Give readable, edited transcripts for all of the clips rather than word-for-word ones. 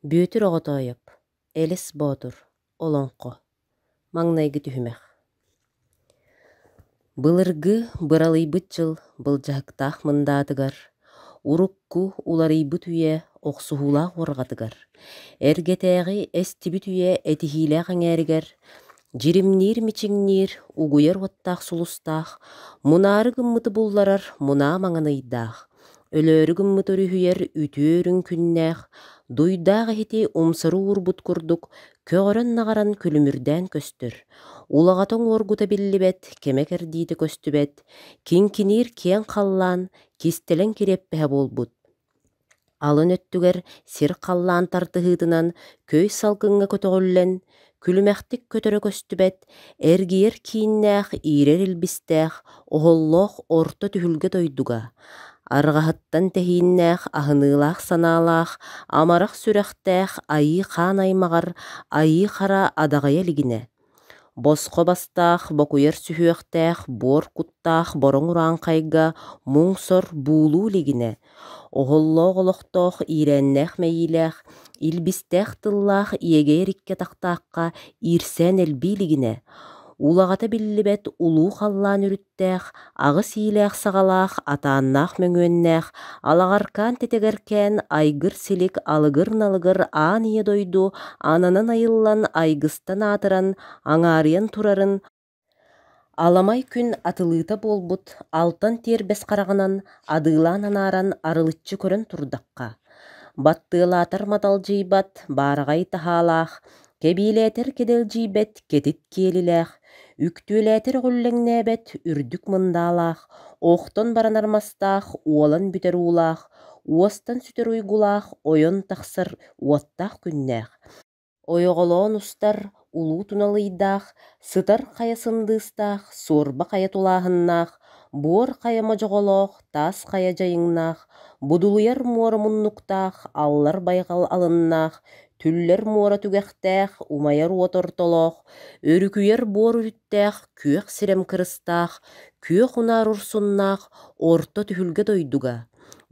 Бүөтүр Оҕотоойоп, Элис Боотур, Олоҥхо Маҥнайгы түһүмэх Былыргы быралыйбыт дьыл былдьаһыктаах мындаатыгар, урукку уларыйбыт үйэ охсуһуулаах уорҕатыгар, эргэтээҕи эстибит үйэ этиһиилээх эҥээригэр дьиримниир-мичиҥниир, угуйар уоттаах сулустаах, мунаары гыммыты булларар мунаа маҥан ыйдаах, Өлөөрү гыммыт өрүһүйэр үтүө үрүҥ күннээх, дуйдаах иһити умсары уурбут курдук, көҕөрөн-наҕаран күлүмүрдээн көстөр, улаҕата уҥуоргута биллибэт, кэмэ-кэрдиитэ көстүбэт, киҥкиниир киэҥ халлаан кистэлэҥ кириэппэһэ буолбут. Алын өттүгэр сир халлаан тардыһыытынан көй салгыҥҥа көтөҕүллэн, күлүмэхтик көтөрө көстүбэт, эргийэр кииннээх, иирэр илбистээх, оһоллоох орто түһүлгэ дойдуга, арҕаһыттан тэһииннээх, аһыныылаах санаалаах, амарах сүрэхтээх айыы хаан аймаҕар айыы хара адаҕайа илигинэ, Босхо бастаах, бокуйар сүһүөхтээх, буор куттаах бороҥ урааҥхайга муҥ-сор буулуу илигинэ, оһоллоох олохтоох иирээннээх мэйиилээх, илбистээх тыллаах иэгэйэр икки атахтаахха иирсээн элбии илигинэ, улаҕата биллибэт улуу халлаан үрүт аҕыс иилээх-саҕалаах, атааннаах-мөҥүөннээх, алаҕаркаан тэтэгэркээн айгыр-силик, алыгыр-налыгыр аан ийэ дойду ананан айыллан айгыстан аатыран, аҥаарыйан турарын аламай күн атылыыта буолбут алтан тиэрбэс хараҕынан адыылаан анааран арылыччы көрөн турдахха, баттыалаатар маталдьыйбат, баараҕай таһаалаах, Кэбиилээтэр кэдэлдьийбэт кэтит киэлилээх, үктүөлээтэр өҕүллэҥнээбэт үрдүк мындаалаах, охтон баранар мастаах, уолан бүтэр уулаах, уостан сүтэр уйгулаах, ойон тахсар уоттаах күннээх, ойоҕолоон устар улуу туналыйдаах, сытар хайа сындыыстаах, суорба хайа тулааһыннаах, буор хайа модьоҕолоох, таас хайа дьайыҥнаах, будулуйар муора муннуктаах, аллар байҕал алыннаах, түллэр муора түгэхтээх, умайар уот ортолоох, өрүкүйэр буор үрүттээх, күөх сирэм кырыстаах, күөх унаар урсуннаах орто түһүлгэ дойдуга,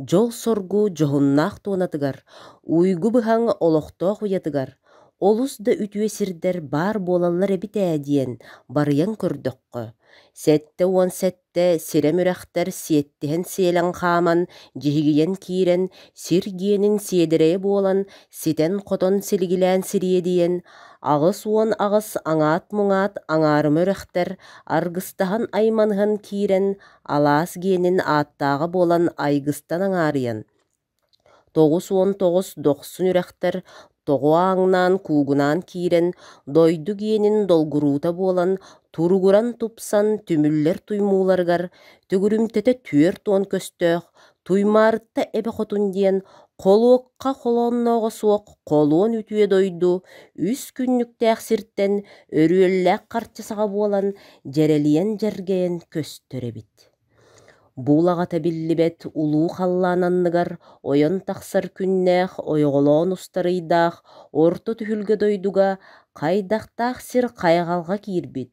дьол-соргу дьоһуннаах туонатыгар, уйгу быһаҥ олохтоох уйатыгар олус да үтүө сирдэр баар буолаллар эбит ээ диэн барыйан көрдөххө, 77 сирэм үрэхтэр сиэттиһэн сиэлэн хааман, дьиһигийэн киирэн, сир гиэнин сиэдэрэйэ буолан, ситэн-хотон силигилээн сириэдийэн, 88 аҥаат-муҥаат аҥаарыма үрэхтэр аргыстаһан айманыһан киирэн, алаас гиэнин ааттааҕа буолан айгыстан аҥаарыйан, 99 дохсун үрэхтэр тоҕо ааҥнаан куугунаан киирэн, дойду гиэнин долгуруута буолан, туругуран тупсан түмүллэр туймууларыгар төгүрүмтэтэ 40 көстөөх Туймаарытта эбэ хотун диэн холуокка холооннооҕо суох холуон үтүө дойду үс күннүктээх сиртэн өрүөллээх харчы саҕа буолан дьэрэлийэн-дьэргэйэн көстөр эбит. Бу улаҕата биллибэт улуу халлаан анныгар ойон тахсар күннээх, ойоҕолоон устар ыйдаах орто түһүлгэ дойдуга хайдахтаах сир хайҕалга киирбит,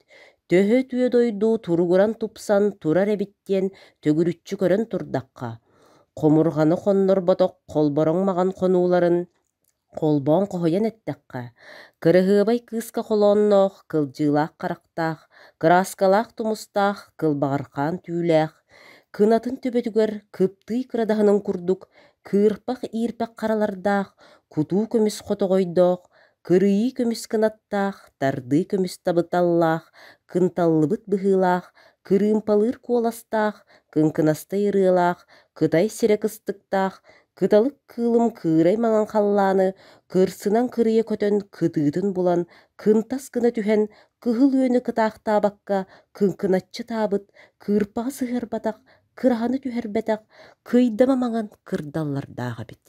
төһө үтүө дойду туругуран тупсан турар эбит диэн төгүрүччү көрөн турдахха, хомурҕаны хоннорботох холбороҥ маҕан хонууларын Холбоон хоһуйан эттэххэ, кыраһыабай кыыска холоонноох, кылдьыылаах харахтаах, кырааскалаах тумустаах, кылбаҕархаан түүлээх, кынатын төбөтүгэр кыптыый кырадаһынын курдук кыырпах иирпэх харалардаах, кутуу көмүс хотоҕойдоох, кырыйыы көмүс кынаттаах, тардыы көмүс табыталлаах, кынталлыбыт быһыылаах, кырыымпалыыр куоластаах, кыҥкынастай ырыалаах, кытай сирэ кыстыктаах, Кыталык кыылым кыырай маҥан халлааны кырсынан кырыйа көтөн кытыытын булан, кынтас гына түһэн, кыһыл үөнү кытаахтаабакка кыҥкыначчы таабыт, кыырпаҕы сыһыарбатах, кыраһаны түһэрбэтэх, кыйдама маҥан кырдаллардаах эбит.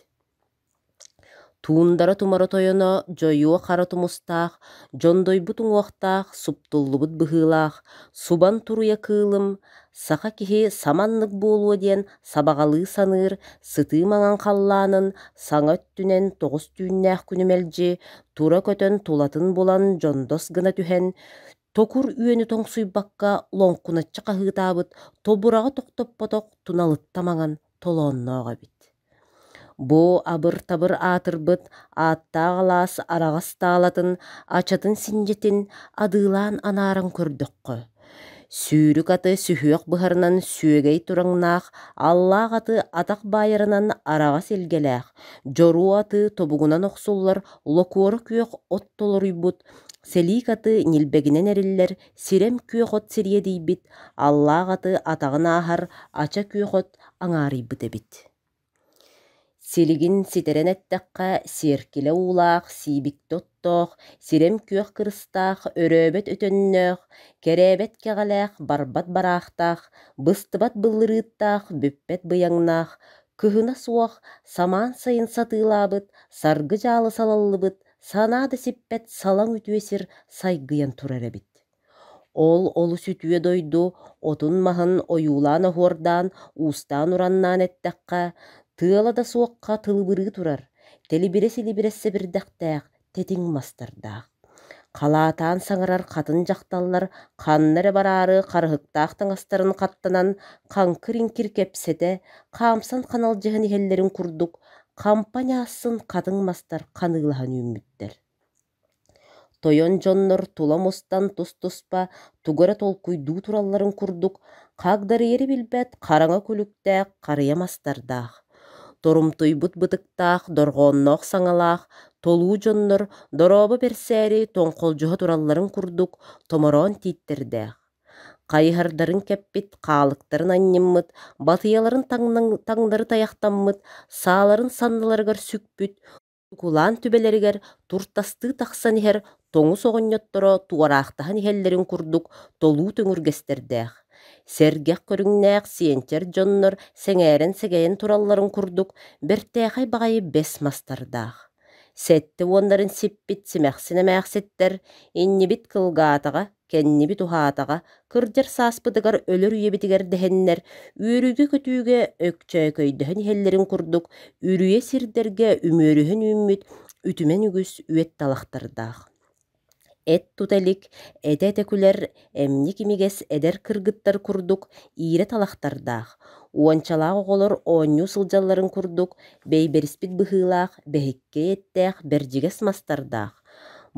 Туундара тумара тойоно дьойуо хара тумустаах, дьондойбут уҥуохтаах, суптуллубут быһыылаах, субан туруйа кыылым, саха киһи саманнык буолуо диэн сабаҕалыы саныыр сытыы маҥан халлаанын саҥа өттүнэн тоҕус түүннээх күнү мэлдьи тура көтөн тулатын булан дьондос гына түһэн, токур үөнү тоҥсуйбакка лоҥкуначчы хаһыытаабыт тобураҕы тохтоппотох туналытта маҥан толоонноох эбит. Бу абыр-табыр аатырбыт ааттаах алаас араҕас таалатын ачатын синньэтин адыылаан анааран көрдөххө, сүүрүк аты сүһүөх быһарынан сүөгэй тураҥнаах, аллаах аты атах баайарынан араҕас илгэлээх, дьоруо аты тобугунан охсуллар локуора күөх от толоруйбут, сэлиик аты ньилбэгинэн эриллэр сирэм күөх от сириэдийбит, аллаах аты атаҕын ааһар ача күөх от аҥаарыйбыт эбит. Силигин ситэрэн эттэххэ, сиэркилэ уулаах, сиибиктэ оттоох, сирэм күөх кырыстаах, өрөөбөт өтөннөөх, кэрээбэт кэҕэлээх, барбат бараахтаах, быстыбат быллырыыттаах, бүппэт быйаҥнаах, кыһына суох, самаан сайын сатыылаабыт, саргы-дьаалы салаллыбыт, санаа да сиппэт салаҥ үтүө сир сайгыйан турар эбит. Ол олус үтүө дойду отун-маһын ойуулаан-оһуордаан, уустаан-ураннаан эттэххэ, тыала да суохха тылыбырыы турар, тэлибирэс-илибирэс сэбирдэхтээх тэтиҥ мастардаах. Халаатаан саҥарар хатын дьахталлар ханна эрэ бараары харыһыктаах таҥастарын хаттанан хаҥкыр-иҥкир кэпсэтэ, хаамсан ханалдьыһан иһэллэрин курдук, хампа ньаассын хатыҥ мастар ханыылаһан үүммүттэр. Тойон дьоннор тула мустан тус-туспа тугу эрэ толкуйдуу туралларын курдук, хагдарыйары билбэт хараҥа күлүктээх харыйа мастардаах, торумтуйбут бытыктаах, дорҕоонноох саҥалаах толуу дьоннор дорообо бэрсээри тоҥхолдьуһа туралларын курдук томороон тииттэрдээх, хайыһардарын кэппит, хаалыктарын анньыммыт, батыйаларын таҥнары тайахтаммыт, сааларын санныларыгар сүкпүт, Укулаан түбэлэригэр туртастыы тахсан иһэр тоҥус оҕонньотторо туораахтаһан иһэллэрин курдук толуу төҥүргэстэрдээх, сэргэх көрүҥнээх сиэнчэр дьоннор сэҥээрэн-сэгэйэн туралларын курдук бэртээхэй баҕайы бэс мастардаах. Сэттэ уоннарын сиппит симэхсин эмээхситтэр иннибит кылгаатаҕа, кэннибит уһаатаҕа, кырдьар сааспытыгар өлөр үйэбитигэр дэһэннэр, үөрүүгэ-көтүүгэ өкчөөкөйдөһөн иһэллэрин курдук, үрүйэ сирдэргэ үмүөрүһэн үүммүт үтүмэн үгүс үөт талахтардаах. Эт тута илик, этэ-этэ күлэр, эмньик имигэс эдэр кыргыттар курдук иирэ талахтардаах, уончалаах оҕолор оонньуу сылдьалларын курдук бэйбэриспит быһыылаах бэһиккэй эттээх бэрдьигэс мастардаах,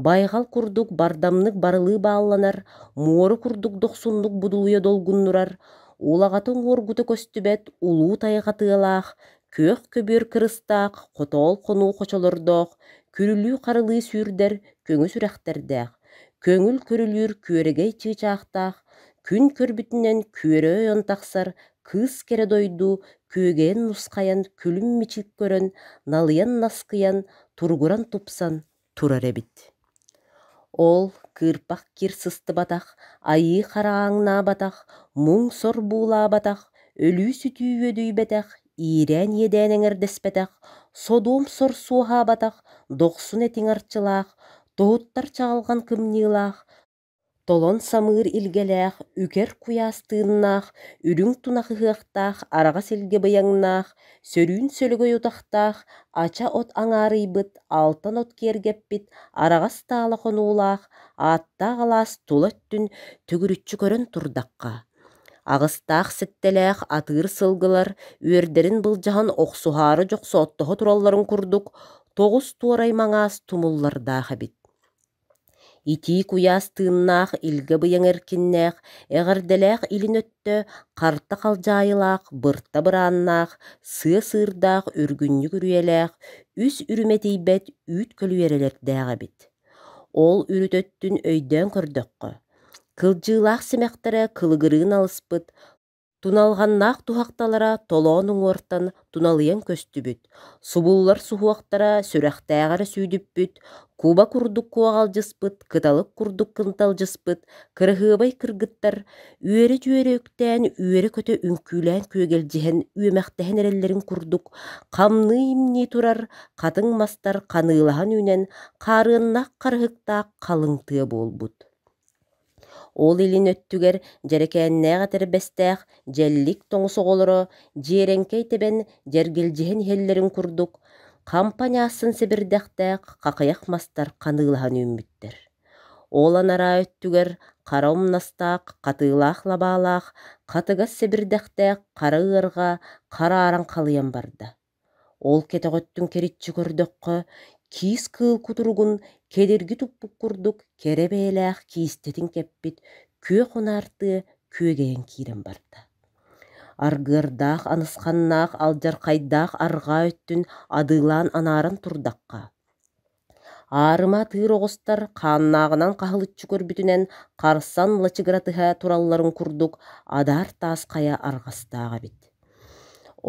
Байҕал курдук бардамнык барылыы баалланар, муора курдук дохсуннук будулуйа долгуннурар, улаҕатын уоргута көстүбэт улуу тайҕа тыалаах, күөх көбүөр кырыстаах, хотоол хонуу хочолордоох, күрүлүү-харылыы сүүрдэр көҥүс үрэхтэрдээх, көҥүл көрүлүүр күөрэгэй чыычаахтаах, күн көрбүтүнэн күөрэ ойон тахсар кыыс кэрэ дойду күөгэйэн нусхайан күлүм-мичик көрөн, налыйан наскыйан, туругуран тупсан турар эбит. Ол кыырпах кир сыстыбатах, айыы харааҥнаабатах, муҥ-сор буулаабатах, өлүү-сүтүү үөдүйбэтэх, иирээн-иэдээн эҥэрдэспэтэх, содуом-сор суоһаабатах, дохсун этиҥ арчылаах, тоһуттар чаҕылҕан кымньыылаах, Толон самыыр илгэлээх, үкэр куйаас тыыннаах, үрүҥ тунах ыһыахтаах, араҕас илгэ быйаҥнаах, сөрүүн сөлөгөй утахтаах, ача от аҥаарыйбыт, алтан от киэргэппит, араҕас таала хонуулаах, ааттаах алаас тула өттүн төгүрүччү көрөн турдахха, аҕыстаах-сэттэлээх атыыр сылгылар үөрдэрин былдьаһан охсуһаары дьохсооттоһо туралларын курдук, тоҕус туорай маҥаас тумуллардаах эбит. Итии куйаас тыыннаах илгэ быйаҥ эркиннээх, эҕэрдэлээх илин өттө харта халдьаайылаах, бырта бырааннаах, сыа сыырдаах үргүнньүк үрүйэлээх, үс үрүмэтийбэт үүт көлүөрэлэрдээх эбит. Ол үрүт өттүн өйдөөн көрдөххө, кылдьыылаах симэхтэрэ кылыгырыын алыспыт, Туналҕаннаах туһахталара толоон уҥуортан туналыйан көстүбүт, субуллар суһуохтара сүрэхтээҕэ эрэ сүүдүппүт, куба курдук куоҕалдьыспыт, кыталык курдук кынталдьыспыт кыраһыабай кыргыттар үөрэ-дьүөрэ үктээн, үөрэ-көтө үҥкүүлээн күөгэлдьиһэн үөмэхтэһэн эрэллэрин курдук хамныы-имнии турар хатыҥ мастар ханыылаһан үүнэн хаарыаннаах харыһыктаах халыҥ тыа буолбут. Ол илин өттүгэр дьэрэкээннээх этэрбэстээх дьэллик тоҥус оҕолоро дьиэрэҥкэй тэбэн дьэргэлдьиһэн иһэллэрин курдук, хампа ньаассын сэбирдэхтээх хахыйах мастар ханыылаһан үүммүттэр. Ол анараа өттүгэр хара умнастаах, хатыылаах лабаалаах, хатыгас сэбирдэхтээх хара ыарҕа харааран халыйан барда. Ол кэтэх өттүн кэриччи көрдөххө, киис кыыл кутуругун кэдирги туппут курдук кэрэ бэйэлээх киистэтин кэппит күөх унаар тыа күөгэйэн киирэн барда. Аргыардаах, анысханнаах, алдьархайдаах арҕаа өттүн адыылаан анааран турдахха, Аарыма атыыр оҕустар хааннааҕынан хаһылыччы көрбүтүнэн харсан лачыгыратыһа туралларын курдук адаар таас хайа арҕастаах эбит.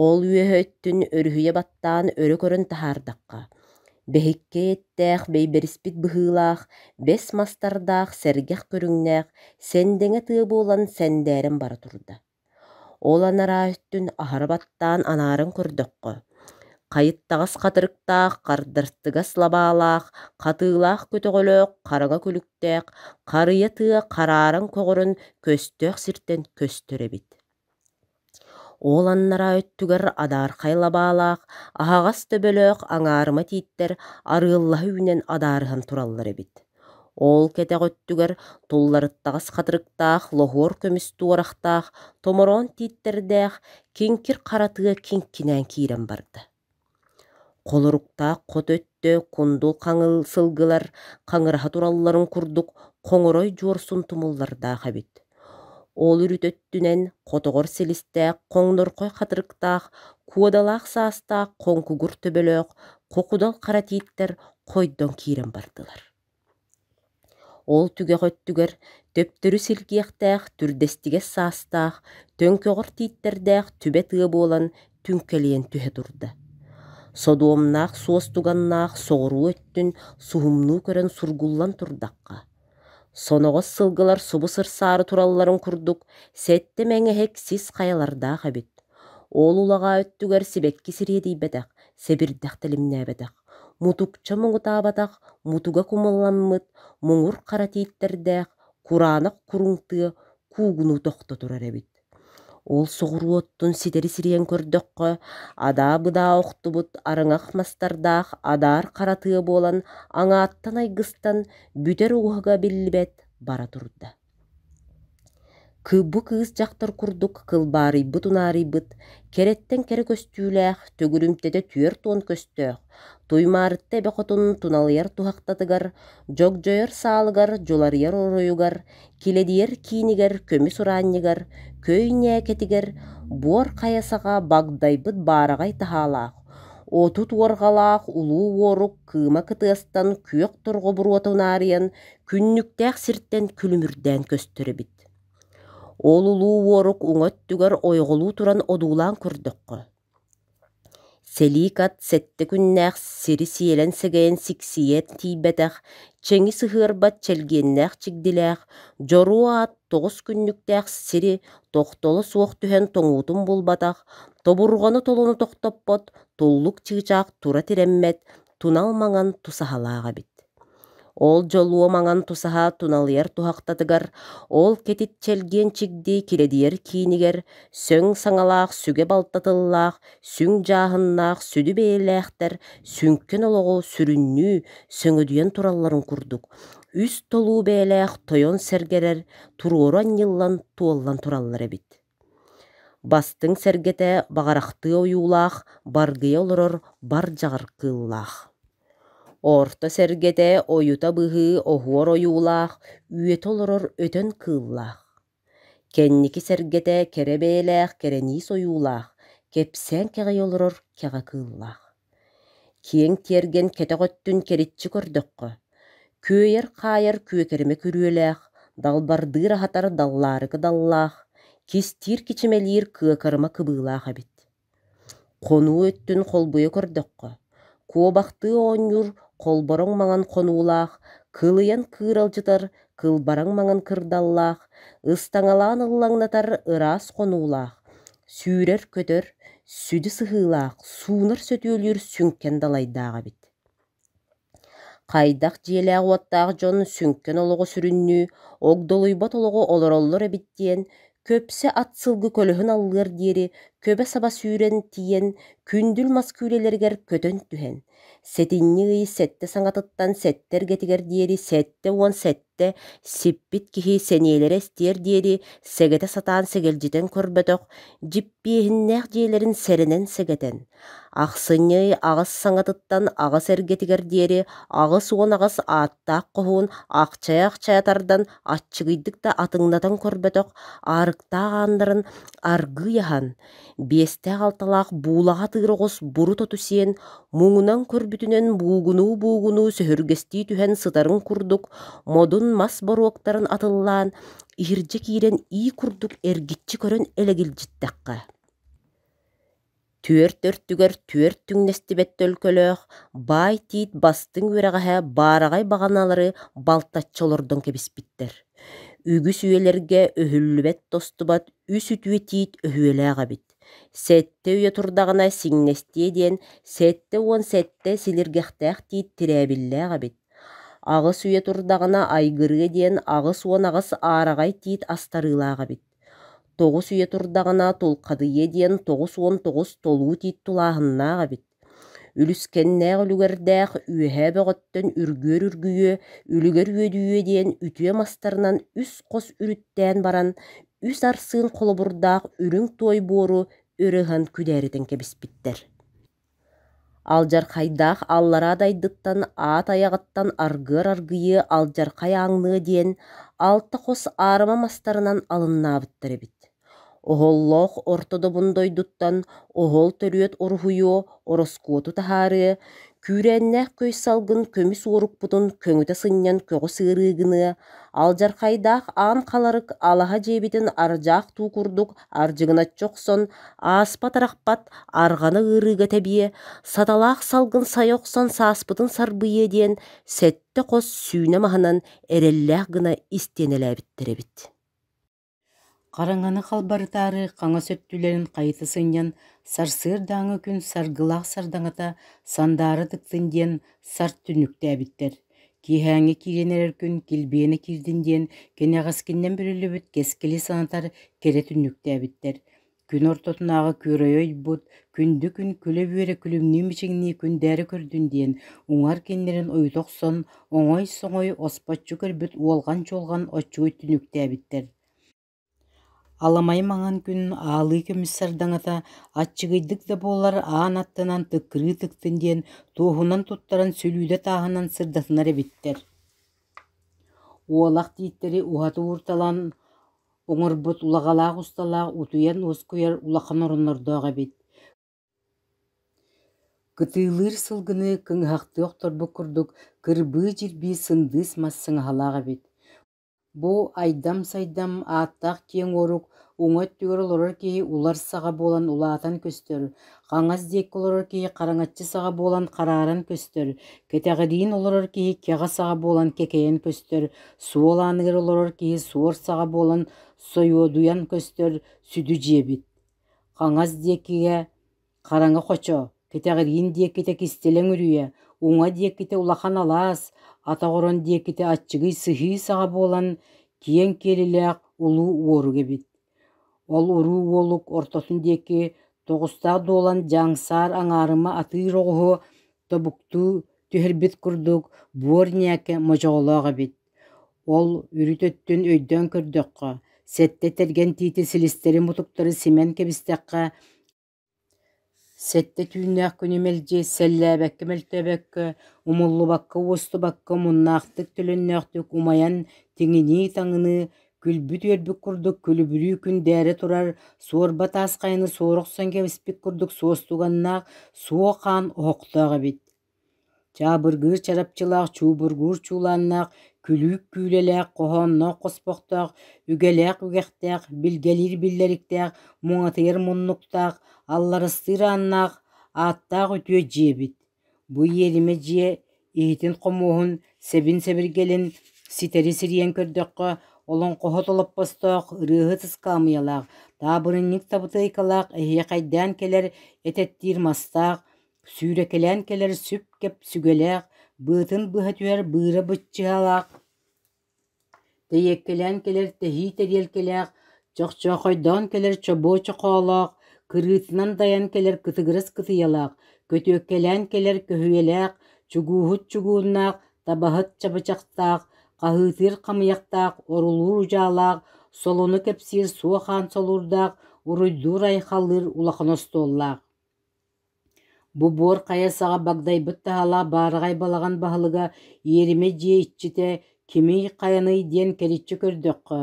Ол үөһэ өттүн өрүһүйэ баттаан өрө көрөн таһаардахха, бэһиккэй эттээх бэйбэриспит быһыылаах, бэс мастардаах сэргэх көрүҥнээх сэндэҥэ тыа буолан сэндээрэн бара турда. Ол анараа өттүн аһара баттаан анааран көрдөххө, хайыттаҕас хатырыктаах, хардартыгас лабаалаах, хатыылаах көтөҕөлөөх, хараҥа күлүктээх, харыйа тыа харааран көҕөрөн көстөөх сиртэн көстөр эбит. Ол анараа өттүгэр адаархай лабаалаах, аһаҕас төбөлөөх аҥаарыма тииттэр арыаллаһа үүнэн адаарыһан тураллар эбит. Ол кэтэх өттүгэр тулларыттаҕас хатырыктаах, лоһуор көмүс туорахтаах, томороон тииттэрдээх, киҥкир хара тыа киҥкинээн киирэн барда. Холоруктаах хото өттө кундул хаҥыл сылгылар хаҥыраһа туралларын курдук хоҥорой дьуорсун тумуллардаах эбит. Ол үрүт өттүнэн хотоҕор силистээх, хоҥнорхой хатырыктаах, куодалаах саастаах хоҥкугур төбөлөөх хокудал хара тииттэр хойдон киирэн бардылар. Ол түгэх өттүгэр төптөрү силгиэхтээх, түрдэстигэс саастаах, төҥкөҕөр тииттэрдээх түбэ тыа буолан түҥкэлийэн түһэ турда. Содуомнаах суостуганнаах соҕуруу өттүн суһумнуу көрөн сургуллан турдахха, соноҕос сылгылар субу сырсаары туралларын курдук сэттэ мэҥэһик сис хайалардаах эбит. Ол улаҕаа өттүгэр сибэкки сириэдийбэтэх, сэбирдэх тэлимнээбэтэх, мутукча муҥутаабатах, мутуга кумулламмыт, муҥур хара тииттэрдээх, кураанах куруҥ тыа куугунуу тохто турар эбит. Ол соҕуруоттун ситэри сирийэн көрдөххө, адаа-быдаа охтубут арыҥах мастардаах адаар хара тыа буолан аҥааттан айгыстан бүтэр уоһуга биллибэт бара турда. Бу кыыс дьахтар курдук кылбаарыйбыт-унаарыйбыт, кэрэттэн кэрэ көстүүлээх, төгүрүмтэтэ 40 көстөөх, Туймаарытта эбэ хотун туналыйар туһахтатыгар, дьогдьойор саалыгар, дьуларыйар оройугар, килэдийэр киинигэр, көмүс ураанньыгар, көй ньээкэтигэр, буор хайа саҕа багдайбыт баараҕай таһаалаах, 30 уорҕалаах улуу уорук кыыма кытыастан күөх торҕо буруота унаарыйан, күннүктээх сиртэн күлүмүрдээн көстөр эбит. Ол улуу уорук уҥа өттүгэр ойоҕолуу туран одуулаан көрдөххө, Сэлиик ат сэттэ күннээх сири сиэлэн сэгэйэн сиксийэн тиийбэтэх, чэҥи сыһыарбат чэлгиэннээх чигдилээх, дьоруо ат 9 күннүктээх сири тохтоло суох түһэн тоҥуутун булбатах, тобурҕаны толону тохтоппот, туллук чыычаах тура тирэммэт, тунал маҥан тусаһалаах эбит. Ол дьолуо маҥан тусаһа туналыйар туһахтатыгар, ол кэтит чэлгиэн чигди килэдийэр киинигэр сөҥ саҥалаах сүгэ балта тыллаах, сүҥ дьааһыннаах сүдү бэйэлээхтэр сүҥкэн олоҕу сүрүннүү сөҥөдүйэн туралларын курдук, үс толуу бэйэлээх тойон сэргэрэр туруору анньыллан туоллан тураллар эбит. Бастыҥ сэргэтэ баҕарахтыы ойуулаах, баргыйа олорор бар дьаҕар кыыллаах. Орто сэргэтэ ойута быһыы оһуор ойуулаах, үөтэ олорор өтөн кыыллаах. Кэнники сэргэтэ кэрэ бэйэлээх кэрэниис ойуулаах, кэпсээн кэҕийэ олорор кэҕэ кыыллаах. Киэҥ тиэргэн кэтэх өттүн кэриччи көрдөххө, күөйэр-хаайар күөкэримэ күрүөлээх, далбардыыр-аһатар даллаарыкы даллаах, кистиир-кичимэлиир кыакарыма кыбыылаах эбит. Хонуу өттүн холбуйа көрдөххө, куобахтыы оонньуур холбороҥ маҥан хонуулаах, кылыйан кыыралдьытар кылбараҥ маҥан кырдаллаах, ыстаҥалаан ыллаҥнатар ыраас хонуулаах, сүүрэр-көтөр, сүдү сыһыылаах, суунар-сөтүөлүүр сүҥкэн далайдаах эбит. Хайдах дьиэлээх-уоттаах дьон сүҥкэн олоҕу сүрүннүү, огдолуйбат олоҕу олороллор эбит диэн, көпсө ат сылгы көлөһүн аллыар диэри көбө-саба сүүрэн тиийэн күндүл мас күүлэлэригэр көтөн түһэн, сэтинньи ый сэттэ саҥатыттан сэттэ эргэтигэр диэри 77 сиппит киһи сэниэлэрэ эстиэр диэри сэгэтэ сатаан сэгэлдьитэн көрбөтөх дьиппиэһиннээх дьиэлэрин сэрэнэн сэгэтэн, Ахсынньы ый аҕыс саҥатыттан аҕыс эргэтигэр диэри 88 ааттаах хоһуун ахчайа-ахчайа тардан аччыгыйдык да атыҥнатан көрбөтөх аарыктаах ааннарын аргыый аһан, биэстээх-алталаах буулаҕа атыыр оҕус бурут оту сиэн, муҥунан көрбүтүнэн буугунуу-буугунуу сөһүргэстии түһэн сытарын курдук модун мас боруоктарын атыллаан, иһирдьэ киирэн ии курдук эргиччи көрөн элэгилдьиттэххэ Түөрт өртүгэр түөрт түҥнэстибэт төлкөлөөх, баай тиит бастыҥ үөрэҕэһэ баараҕай баҕаналары балтаччы олордон кэбиспиттэр. Үгүс үйэлэргэ өһүллүбэт-тостубат үс үтүө тиит өһүөлээх эбит. Сэттэ үйэ турдаҕына сиҥнэстиэ диэн 77 силиргэхтээх тиит тирээбиллээх эбит. Аҕыс үйэ турдаҕына айгырыа диэн 88 аараҕай тиит астарыылаах эбит. Тоҕус үйэ турдаҕына тулхадыйыа диэн 99 толуу тиит тулааһыннаах эбит. Үлүскэннээх үлүгэрдээх үөһээ бөҕөттөн үргүөр үргүйүө, үлүгэр үөдүйүө диэн үтүө мастарынан үс хос үрүттээн баран, үс арсыын холобурдаах үрүҥ туой буору өрө ыһан күдээритэн кэбиспиттэр. Алдьархайдаах аллараа дайдыттан аат айаҕыттан аргыар аргыйыа алдьархай ааҥныа диэн алта хос аарыма мастарынан алыннаабыттар эбит. Оһоллоох орто добун дойдуттан оһол төрүөт уруһуйуо, ороскуоту таһаарыа, күүрээннээх көй салгын көмүс уорукпутун көҥүтэ сынньан көҕүс ыарыы гыныа, алдьархайдаах аан халарык алаһа дьиэбитин ардьаах туу курдук ардьыгыначчы охсон, ааспат-арахпат арҕана ыарыыга тэбиэ, саталаах салгын сайа охсон сааспытын сарбыйыа диэн сэттэ хос сүүнэ маһынан эрэллээх гына истиэнэлээбиттэр эбит. Хараҥаны халбарытаары хаҥас өттүлэрин хайыта сынньан, сарсыардааҥы күн саргылаах сардаҥата сандаара тыктын диэн сарт түннүктээбиттэр. Киэһээҥҥи киирэн эрэр күн килбиэнэ киирдин диэн кэнэҕэскиннэн бүрүллүбүт кэскили санатар кэрэ түннүктээбиттэр. Күн ортотунааҕы күөрэйэ ойбут, күндү күн күлэ-үөрэ күлүмнүү-мичиҥнии күндээрэ көрдүн диэн уҥар кинилэрин ойута охсон, оҥой-соҥой оспоччу көрбүт уолҕан-чуолҕан оччугуй түннүктээбиттэр. Аламай маҥан күн аалыы көмүс сардаҥата аччыгыйдык да буоллар аан аттынан тыккырыы тыктын диэн туоһунан туттаран сүлүүдэ тааһынан сырдатынар эбиттэр. Уолах тииттэри уһаты уурталаан оҥорбут улаҕалаах усталаах утуйан уоскуйар улахан ороннордоох эбит. Кытыылыыр сылгыны кыҥыһахтыы охторбут курдук кырбыы-дьирбии сындыыс мас сыҥаһалаах эбит. Бу айдам-сайдам ааттаах киэҥ уорук уҥа өттүгэр олорор киһи улар саҕа буолан улаатан көстөр, хаҥас диэки олорор киһи хараҥаччы саҕа буолан харааран көстөр, кэтэҕириин олорор киһи кэҕэ саҕа буолан кэкэйэн көстөр, суол ааныгар олорор киһи суор саҕа буолан сойуодуйан көстөр сүдү дьиэбит. Хаҥас диэкигэ Хараҥа хочо, кэтэҕириин диэкитэ кистэлэҥ үрүйэ, уҥа диэкитэ улахан алаас, атах орон диэкитэ аччыгый сыһыы саҕа буолан, киэҥ киэлилээх улуу уорук эбит. Ол уруу уолук ортотун диэки тоҕустаах дуолан дьаҥсаар аҥаарыма атыыр оҕуһу тобуктуу түһэрбит курдук буор ньээкэ модьоҕолоох эбит. Ол үрүт өттүн өйдөөн көрдөххө, сэттэ тэргэн тиити силистэри-мутуктары симэн кэбистэххэ, Сэттэ түүннээх күнү мэлдьи сэллээбэккэ-мөлтөөбөккө, умуллубакка-уостубакка омуннаахтык-төлөннөөхтүк умайан тиҥинии-таҥыныы, күлбүт-үөрбүт курдук күлүбүрүү күндээрэ турар, суорба таас хайаны суора охсон кэбиспит курдук суостуганнаах суо хаан оһохтоох эбит. Чаабыргыыр чарапчылаах, чуубургуур чуулааннаах, күлүүк күүлэлээх, хоһоонноох хоспохтоох, үгэлээх үгэхтээх, билгэлиир биллэриктээх, муҥатыйар муннуктаах, алларастыыр ааннаах, ааттаах үтүө дьиэ эбит. Бу иэримэ дьиэ иһитин-хомуоһун, сэбин-сэбиргэлин ситэри сирийэн көрдөххө, олоҥхоһут олоппостоох, ырыаһыт ыскаамыйалаах, таабырынньык табытыайкалаах эһиэхэйдээн кэлэр этэттиир мастаах, Сүүрэкэлээн кэлэр сүп-кэп сүгэлээх, быатын быһа түһэр быыра быччыһалаах, тэйиэккэлээн кэлэр тэһии тэриэлкэлээх, чохчоохойдоон кэлэр чобуо чохоолоох, Кырыытынан дайан кэлэр кытыгырас кытыйалаах, көтүөккэлээн кэлэр көһүйэлээх, чугууһут чугууннаах, табаһыт чабычахтаах, хаһыытыыр хамыйахтаах, орулуур удьаалаах, солуну кэпсиир суох аан солуурдаах, уруйдуур-айхаллыыр улахан остуоллаах. Бу буор хайа саҕа багдайбыт таһалаах баараҕай балаҕан баһылыга иэримэ дьиэ иччитэ кимий хайаный диэн кэриччи көрдөххө,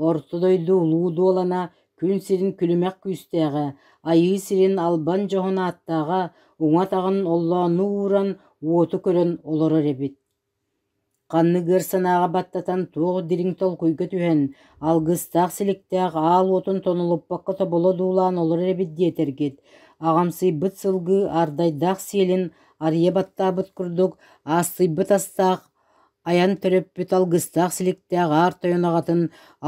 Орто дойду улуу дуолана күн сирин күлүмэх күүстээҕэ, айыы сирин албан дьоһун ааттааҕа уҥа атаҕын оллооннуу ууран уоту көрөн олорор эбит. Ханнык ыар санааҕа баттатан туох дириҥ толкуйга түһэн, алгыстаах-силиктээх аал уотун тонолуппакка тобулу одуулаан олорор эбит диэтэргит, аҕамсыйбыт сылгы ардайдаах сиэлин арыйа баттаабыт курдук аастыйбыт астаах айан төрөппүт алгыстаах-силиктээх аар тойон аҕатын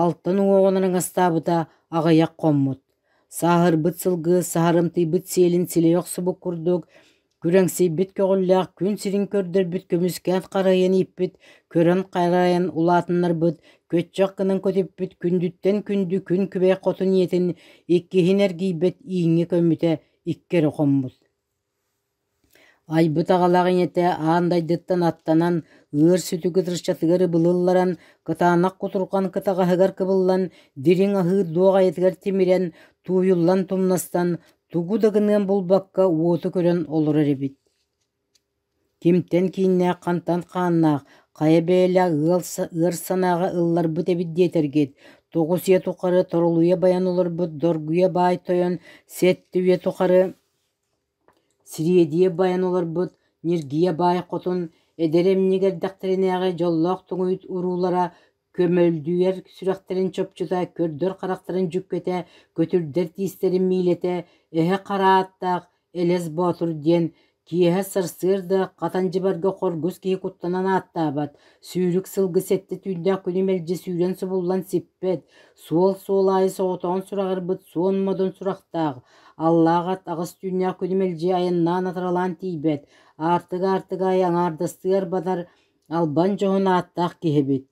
алтан уҥуоҕунан аҥастаабыта аҕыйах хоммут. Сааһырбыт сылгы саһарымтыйбыт сиэлин силэйэ охсубут курдук Күрэҥсийбит көҕүллээх күн сирин көрдөрбүт көмүскээн харайан ииппит, көрөн харайан улаатыннарбыт, көччөх гынан көтүппүт күндүттэн күндү күн күбэй хотун ийэтин иккиһин эргийбэт ииҥҥэ көммүтэ икки эрэ хоммут. Айбыт аҕалаах ийэтэ аан дайдыттан аттанан, ыар сүтүк ытырчатыгар ыбылылларан, кытаанах кутурҕан кытаҕаһыгар кыбыллан, дириҥ аһыы дуоҕайытыгар тимирэн, тууйуллан тумнастан, тугу да гыныан булбакка уоту көрөн олорор эбит. Кимтэн кииннээх, хантан хааннаах, хайа бэйэлээх ыал ыар санааҕа ылларбыт эбит диэтэргит, 9 үйэ тухары торолуйа байан олорбут Доргуйа баай тойон 7 үйэ тухары Сириэдийэ байан олорбут Ньиргийэ баай хотун эдэр эмньик эрдэхтэринээҕи дьоллоох туҥуйут уруулара көмөлдүйэр сүрэхтэрин чопчута, көрдөр харахтарын дьүккэтэ, көтүрдэр тиистэрин миилэтэ, эһэ хара ааттаах Элэс Боотур диэн киэһэ сарсыарда хатан дьыбарга хоргус киһи куттанан ааттаабат, сүүрүк сылгы сэттэ түүннээх күнү мэлдьи сүүрэн субуллан сиппэт, суол-суол аайы соҕотоҕун сураҕырбыт суон модун сурахтаах, аллаах ат аҕыс түүннээх күнү мэлдьи айаннаан атаралаан тиийбэт, аартык-аартык аайы аҥаардастыы арбанар албан дьоһун ааттаах киһи эбит.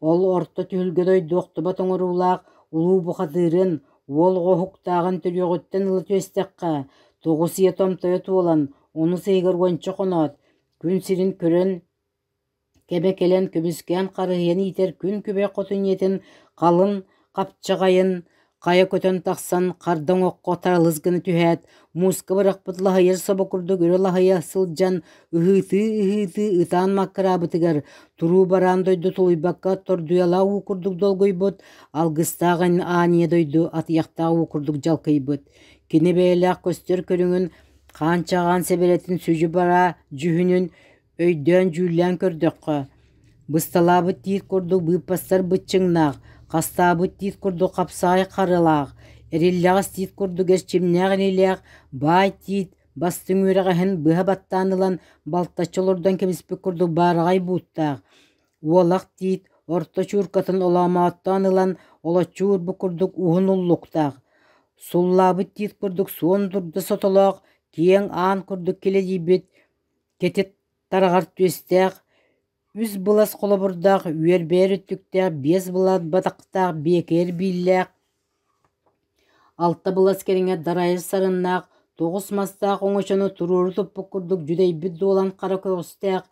Ол орто түһүлгэ дойду охтубат оҥоруулаах улуу бухатыырын, уол оҕо уһуктааҕын төрүөҕүттэн ыла түөстэххэ, 9 ийэ томтойо туолан, онус ыйыгар уонча хоноот, күн сирин көрөн кэмэ кэлэн көмүскээн харыһыйан иитэр күн күбэй хотун ийэтин халыҥ хапчаҕайын хайа көтөн тахсан хардаҥ окко таралыс гына түһээт, мууска бырахпыт лаһыйар собо курдук өрө лаһыйа сылдьан ыһыытыы-ыһыытыы ытаан маккыраабытыгар туруу бараан дойду тулуйбакка тордуйалаах уу курдук долгуйбут, алгыстаах аан ийэ дойду атыйахтаах уу курдук дьалкыйбыт. Кини бэйэлээх көстөр көрүҥүн хаан чаҕаан сэбэрэтин сүдьү бараа дьүһүнүн Өйдөөн-дьүүллээн көрдөххө, бысталаабыт тиит курдук быыппастар быччыҥнаах, хастаабыт тиит курдук хапсаҕай харылаах, эриллэҕэс тиит курдук эрчимнээх инилээх баай тиит бастыҥ үөрэҕэһин быһа баттаан ылан балтаччы олордон кэбиспит курдук баараҕай бууттаах, уолах тиит орто чууркатын олоомооттоон ылан олоччу уурбут курдук уһун уллуктаах, суллаабыт тиит курдук суон дурда сотолоох, киэҥ аан курдук килэдийбит Кэтит тараҕар түөстээх, үс былас холобурдаах, үөрбэйэр өттүктээх, биэс былаат батахтаах, биэкэйэр бииллээх, алта былас кэриҥэ дарайар сарыннаах, 9 мастаах оҥочону туруору туппут курдук дьүдэйбит дуолан хара көҕүстээх,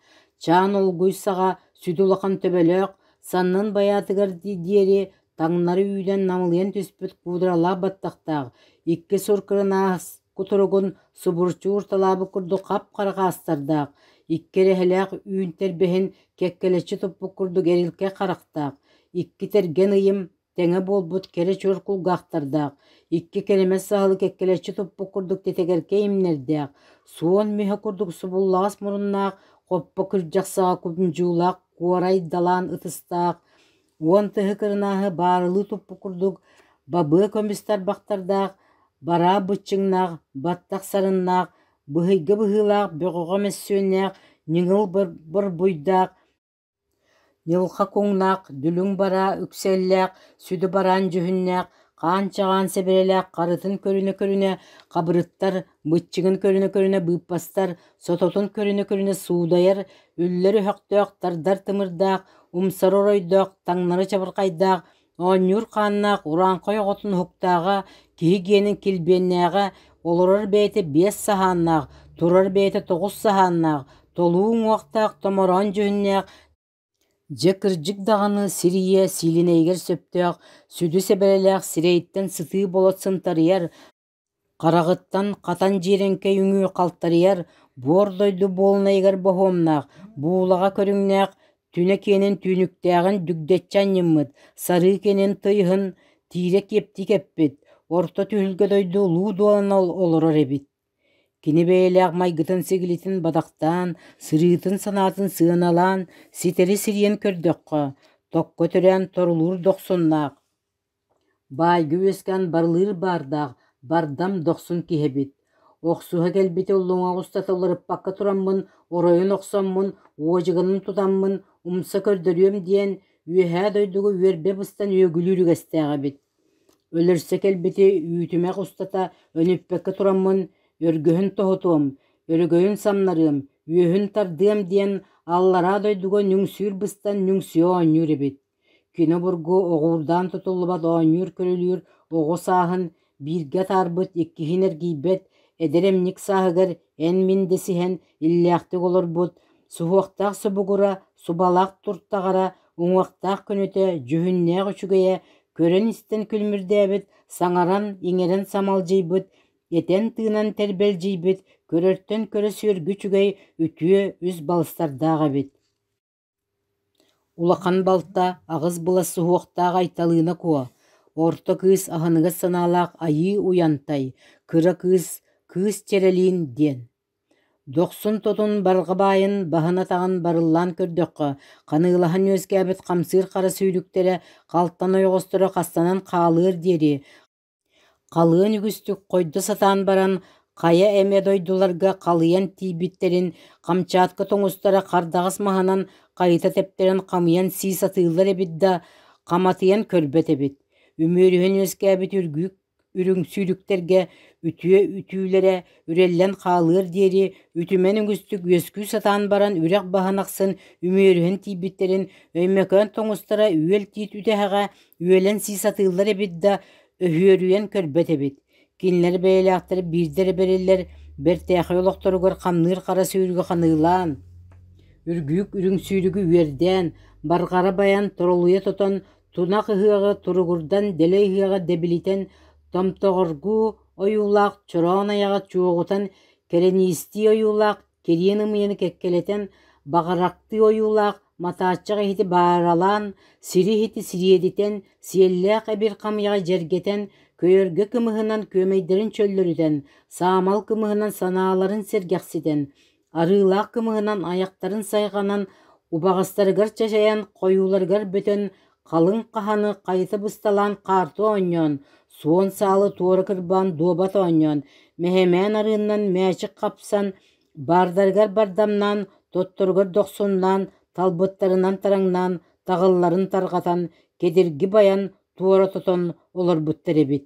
чаан олгуй саҕа сүдү улахан төбөлөөх, саннын байаатыгар диэри таҥнары үүнэн намылыйан түспүт куударалаах баттахтаах, икки сур кырынаас кутуругун субуруччу уурталаабыт курдук хап-хара хаастардаах, икки эрэһэлээх үүн тэрбэһин кэккэлэччи туппут курдук эрилкэй харахтаах, икки тэргэн ыйым тэҥэ буолбут кэрэ чуор кулгаахтардаах, икки кэрэмэс саһылы кэккэлэччи туппут курдук тэтэгэркэй имнэрдээх, суон мүһэ курдук субуллаҕас муруннаах, хоппо күрдьэх саҕа кумдьуулаах куорай далаан ытыстаах, 10 тыһы кырынааһы баарылыы туппут курдук бабыа көмүс тарбахтардаах, бараа быччыҥнаах, баттах сарыннаах, быһыйга быһыылаах бөҕөҕө мөссүөннээх, ньыгыл борбуйдаах, ньылха куҥнаах, дүлүҥ бараа үксэллээх, сүдү бараан дьүһүннээх, хаан-чаҕаан сэбэрэлээх харытын көрүнэ-көрүнэ хабырыттар, быччыҥын көрүнэ-көрүнэ быыппастар, сототун көрүнэ-көрүнэ суудайар, үллэр өһөхтөөх, тардар тымырдаах, умсар оройдоох, таҥнары чабырҕайдаах, Оонньуур хааннаах урааҥхай оҕотун уһуктааҕа, киһи гиэнин килбиэннээҕэ, олорор бэйэтэ биэс саһааннаах, турар бэйэтэ тоҕус саһааннаах, толуу уҥуохтаах, томороон дьүһүннээх, дьэ кырдьык даҕаны сир ийэ сиилинэйигэр сөптөөх, сүдү сэбэрэлээх сирэйиттэн сытыы болот сынтарыйар, Хараҕыттан хатан дьиэрэҥкэй үҥүү халтарыйар, буор дойду буолунайыгар боһуомнаах, буулаҕа көрүҥнээх, түнэ киэнин түүнүктээҕин дүгдэччи анньыммыт, сарыы киэнин тыйыһын тиирэ киэптии кэппит, орто түһүлгэ дойду улуу дуолана олорор эбит. Кини бэйэлээх майгытын-сигилитин бадахтаан, сырыытын-санаатын сыаналаан, ситэри сирийэн көрдөххө, токко төрөөн торулуур дохсуннаах, Баайга үөскээн барылыыр баардаах, бардам дохсун киһи эбит. Охсуһа кэлбити уллуҥах устата уларыппакка тураммын, оройун охсоммун, уодьуганын тутаммын умса көрдөрүөм диэн, үөһээ дойдуга үөрбэ быстан үөгүлүүр үгэстээх эбит. Өлөрсө кэлбити үүтүмэх устата өнүппэккэ тураммын, өргөһүн тоһутуом, өрөгөйүн самнарыам, үөһүн тардыам диэн аллараа дойдуга нүҥсүүр быстан нүҥсүйэ оонньуур эбит. Кини обургу оҕуурдаан тутуллубат оонньуур-көрүлүүр оҕо сааһын бииргэ атаарбыт иккиһин эргийбэт эдэр эмньик сааһыгар эн-мин дэсиһэн иллээхтик олорбут, суһуохтаах субугура, субалаах туртаҕара, уҥуохтаах көнөтө, дьүһүннээх үчүгэйэ, көрөн-истэн күлүмүрдээбит, саҥаран-иҥэрэн самалдьыйбыт, этэн-тыынан тэрбэлдьийбит, көрөртөн көрө сүөргү үчүгэй үтүө үс балыстардаах эбит. Улахан балта аҕыс былас суһуохтаах Айталыына Куо, орто кыыс аһыныгас санаалаах Айыы Уйантай, кыра кыыс Кыыс Чэрэлиин диэн. Дохсун тотун барҕа баайын баһын-атаҕын барыллаан көрдөххө, ханыылаһан үөскээбит хамсыыр хара сүүрүктэрэ халтан ойоҕосторо хастанан хаалыар диэри Халыан үгүстүк хойдо сатаан баран, хайа эмэ дойдуларга халыйан тиийбиттэрин Камчатка тоҥустара хардаҕас маһынан хайыта тэптэрэн хамыйан сии сатыыллар эбит да, хаматыйан көрбөт эбит. Үмүөрүһэн үөскээбит үргүк үрүҥ сүүрүктэргэ үтүө үтүүлэрэ үрэллэн хаалыар диэри үтүмэн үгүстүк үөскүү сатаан баран үрэх баһын ахсын үмүөрүһэн тиийбиттэрин Өймөкөөн тоҥустара үөл тиит үтэһэҕэ үөлэн сии сатыыллар эбит да, өһүөрүйэн көрбөт эбит. Кинилэр бэйэлээхтэр биирдэ эрэ бэриллэр бэртээхэй олохторугар хамныыр хара сүүрүгү ханыылаан, үргүк үрүҥ сүүрүгү үөрдээн, барҕара байан, торолуйа тотон, тунах ыһыаҕы туругурдан, дэлэй ыһыаҕы дэбилитэн, томтоҕоргуу ойуулаах чороон айаҕа чуоҕутан, кэрэниистии ойуулаах кириэн ымыйаны кэккэлэтэн, баҕарахтыы ойуулаах матааччах иһити бааралаан, сири иһити сириэдитэн, сиэллээх эбир хамыйаҕы дьэргэтэн, көйөргө кымыһынан күөмэйдэрин чөллөрүтэн, саамал кымыһынан санааларын сэргэхситэн, арыылаах кымыһынан айахтарын сайҕанан, убаҕастарыгар чачайан, хойууларыгар бөтөн, халыҥ хаһаны хайыта бысталаан хаарты оонньоон, суон саалы туора кырбаан дуобат оонньоон, мэһэмээн арыыннан мээчик хапсан, баардарыгар бардамнаан, тотторугар дохсуннаан, талбыттарынан тараҥнаан, таҕылларын тарҕатан, кэдирги байан, туора тотон олорбуттар эбит.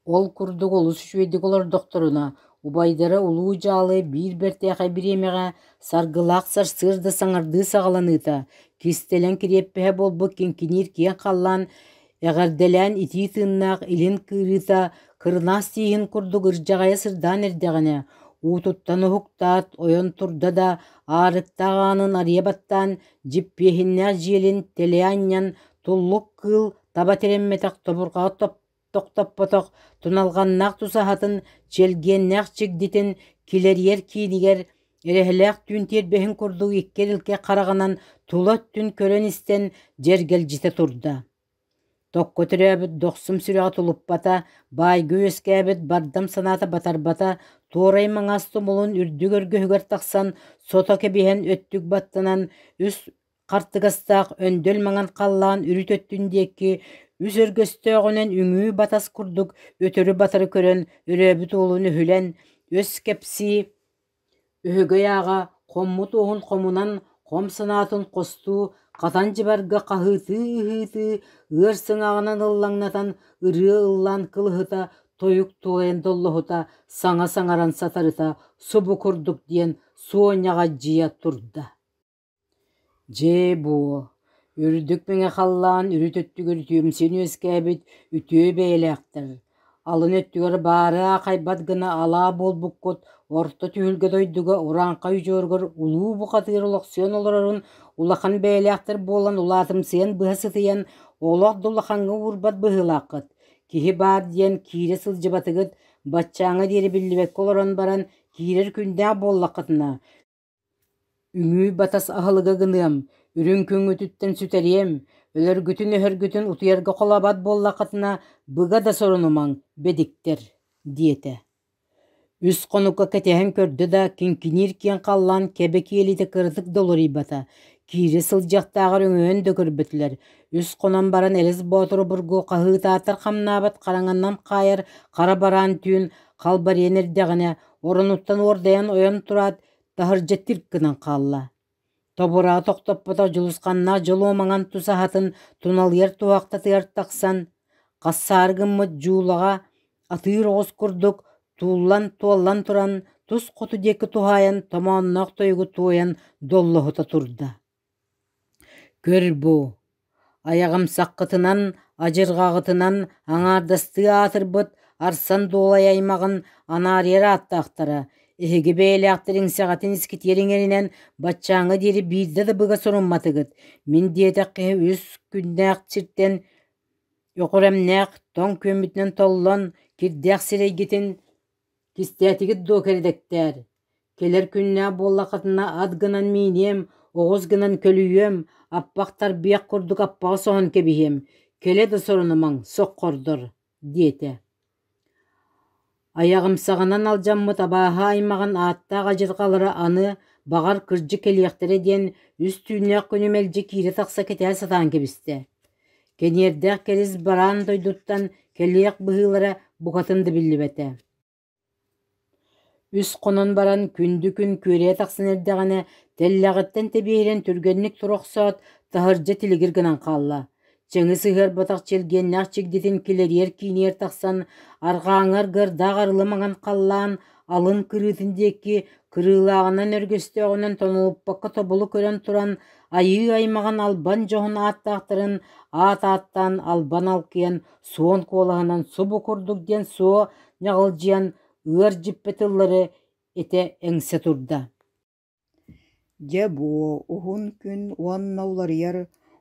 Ол курдук олус үчүгэйдик олордохторуна, убайдара Улуу Дьаалы биир бэртээхэй бириэмэҕэ саргылаах сарсыарда саҥардыы саҕаланыыта, кистэлэҥ кириэппэһэ буолбут киҥкиниир киэҥ халлаан эҕэрдэлээн итии тыыннаах илин кыырыыта кырынаас тииһин курдук ырдьаҕайа сырдаан эрдэҕинэ, уутуттан уһуктаат, ойон турда да, аарыктаах аанын арыйа баттаан, дьиппиэһиннээх дьиэлин тэлэйэ анньан, туллук кыыл таба тирэммэтэх тобурҕаҕа тохтоппотох туналҕаннаах тусаһатын, чэлгиэннээх чигдитин килэрийэр киинигэр эрэһэлээх түүн тиэрбэһин курдук икки эрилкэ хараҕынан тула өттүн көрөн-истэн дьэргэлдьитэ турда. Токко төрөөбүт дохсум сүрэҕэ тулуппата, баайга үөскээбит бардам санаата батарбата, туорай маҥаас тумулун үрдүк өргөһүгэр тахсан сото кэбиһэн өттүк баттанан үс Хартыгастаах өндөл маҥан халлаан үрүт өттүн диэки үс өргөстөөҕүнэн үҥүү батас курдук өтөрү-батары көрөн өрөөбүт уолун өһүлэн, өс кэпсии, өһөгөй ааҕа, хоммут уоһун хомунан, хом санаатын хостуу, хатан дьыбарга хаһыытыы-ыһыытыы, ыар сыҥаҕынан ыллаҥнатан, ырыа ыллаан кылыһыта, тойук туойан доллоһута, саҥа саҥаран сатарыта субу курдук диэн Суонньаҕа дьиэ турда. Дьээ-буо, Үрдүк мэҥэ халлаан үрүт өттүгэр үтүөмсүйэн үөскээбит үтүө бэйэлээхтэр, алын өттүгэр баары аахайбат гына алаа буолбуккут орто түһүлгэ дойдуга урааҥхай удьуоругар улуу бухатыыр олохсуйан олорорун улахан бэйэлээхтэр буолан улаатымсыйан быһа сытыйан олох да улахаҥҥа уурбат быһыылааххыт. Киһи баар диэн киирэ сылдьыбатыгыт, баччааҥҥа диэри биллибэккэ олорон баран киирэр күндээх буоллаххытына, Үҥүү-батас аһылыга гыныам, үрүҥ күҥҥүтүттэн сүтэриэм, өлөргүтүн-өһөргүтүн утуйарга холообот буоллаххытына, быга да сорунумаҥ, бэдиктэр, диэтэ. Үс хонукка кэтэһэн көрдө да, киҥкиниир киэҥ халлаан кэбэ киэлитэ кыратык да уларыйбата, киирэ сылдьыахтааҕар өҥөйөн да көрбөтүлэр. Үс хонон баран Элэс Боотур обургу хаһыытаатар хамнаабат хараҥанан хаайар хара бараан түүн халбарыйан эрдэҕинэ, оронуттан уордайан ойон тураат, таһырдьа тирк гынан хаалла. Тобураҕы тохтоппотох дьулусханнаах дьолуо маҥан тусаһатын туналыйар туһахтатыгар тахсан, хассаары гыммыт дьуулаҕа атыыр оҕус курдук тууллан-туоллан туран, тус хоту диэки туһаайан томоонноох тойугу туойан доллоһута турда. Көр бу, Айаҕымсаххытынан, адьырҕаҕытынан аҥаардастыы аатырбыт Арсан Дуолай аймаҕын анаарыйар ааттаахтара, эһиги бэйэлээхтэр иҥсэҕитин искитиэр иҥэринэн баччааҥҥа диэри биирдэ да быга сурумматыгыт, мин диэтэх киһи үс күннээх сиртэн өҕүрэмнээх тоҥ күөммүтүнэн толлон, кирдээх сирэйгитин Кистээтигит дуо кэрэдэктээр, кэлэр күннээх буоллаххытына ат гынан мииниэм, оҕус гынан көлүйүөм, аппах тарбыйах курдук аппаҕа соһон кэбиһиэм, кэлэ да сорунумаҥ, соххордор, диэтэ. Айаҕымсаҕынан алдьаммыт абааһы аймаҕын ааттаах адьырҕалара аны, баҕар, кырдьык кэлиэхтэрэ диэн үс түүннээх күнү мэлдьи киирэ-тахса кэтэһэ сатаан кэбистэ. Кэниэрдээх кэрис бараан дойдуттан кэлиэх быһыылара букатын да биллибэтэ. Үс хонон баран күндү күн күөрэйэ тахсан эрдэҕинэ, тэллэҕиттэн тэбиэһирэн түргэнник тура охсоот, таһырдьа тилигир гынан хаалла. Чэҥи сыһыарбатах чэлгиэннээх чигдитин килэрийэр киинигэр тахсан, арҕааҥҥы аргыардаах арылы маҥан халлаан алын кырыытын диэки кырыылааҕынан өргөстөөҕүнэн тонолуппакка тобулу көрөн туран, айыы аймаҕын албан дьоһун ааттаахтарын аат ааттаан албан алкыйан суон куолаһынан субу курдук диэн суо ньаҕылдьыйан ыар дьиппэ тыллары этэ эҥсэ турда. Дьэ буо уһун күн уонна уларыйар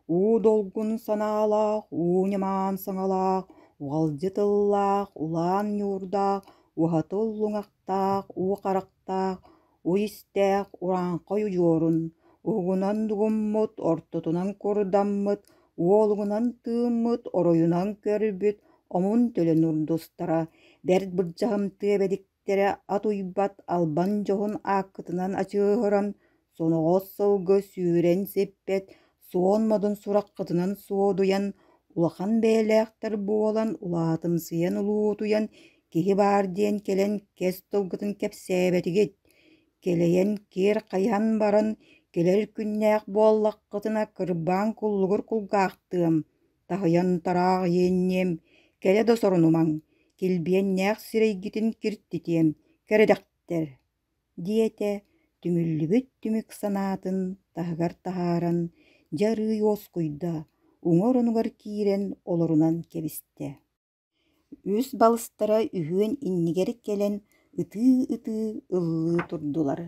уу долгун санаалаах, уу ньамаан саҥалаах, уҕалдьы тыллаах, улаан ньуурдаах, уһаты уллуҥахтаах, уу харахтаах, уй истээх урааҥхай удьуорун, уһугунан дугуммут, ортотунан курдаммыт, уолугунан тыыммыт, оройунан көрбүт омун төлөн урдустара, бэрт бырдьаһымтыа бэдиктэрэ ат уйбат албан дьоһун ааккытынан ачыыһыран, соноҕос сылгы сүүрэн сиппэт, суон модун сураххытынан суодуйан, улахан бэйэлээхтэр буолан улаатымсыйан улуутуйан киһи баар диэн кэлэн кэс тылгытын кэпсээбэтигит, кэлэйэн киэр хайыһан баран кэлэр күннээх буоллаххытына кырбаан куллугур кулгаахтыам, таһыйан тараах иэнниэм, кэлэ да сорунумаҥ, килбиэннээх сирэйгитин киртитиэм, кэрэдэхтэр диэтэ, түмүллүбүт түмүк санаатын таһыгар таһааран, дьэ арыый уоскуйда, уҥа оронугар киирэн олорунан кэбистэ. Үс балыстара үһүөн иннигэр кэлэн ытыы-ытыы ыллыы турдулар.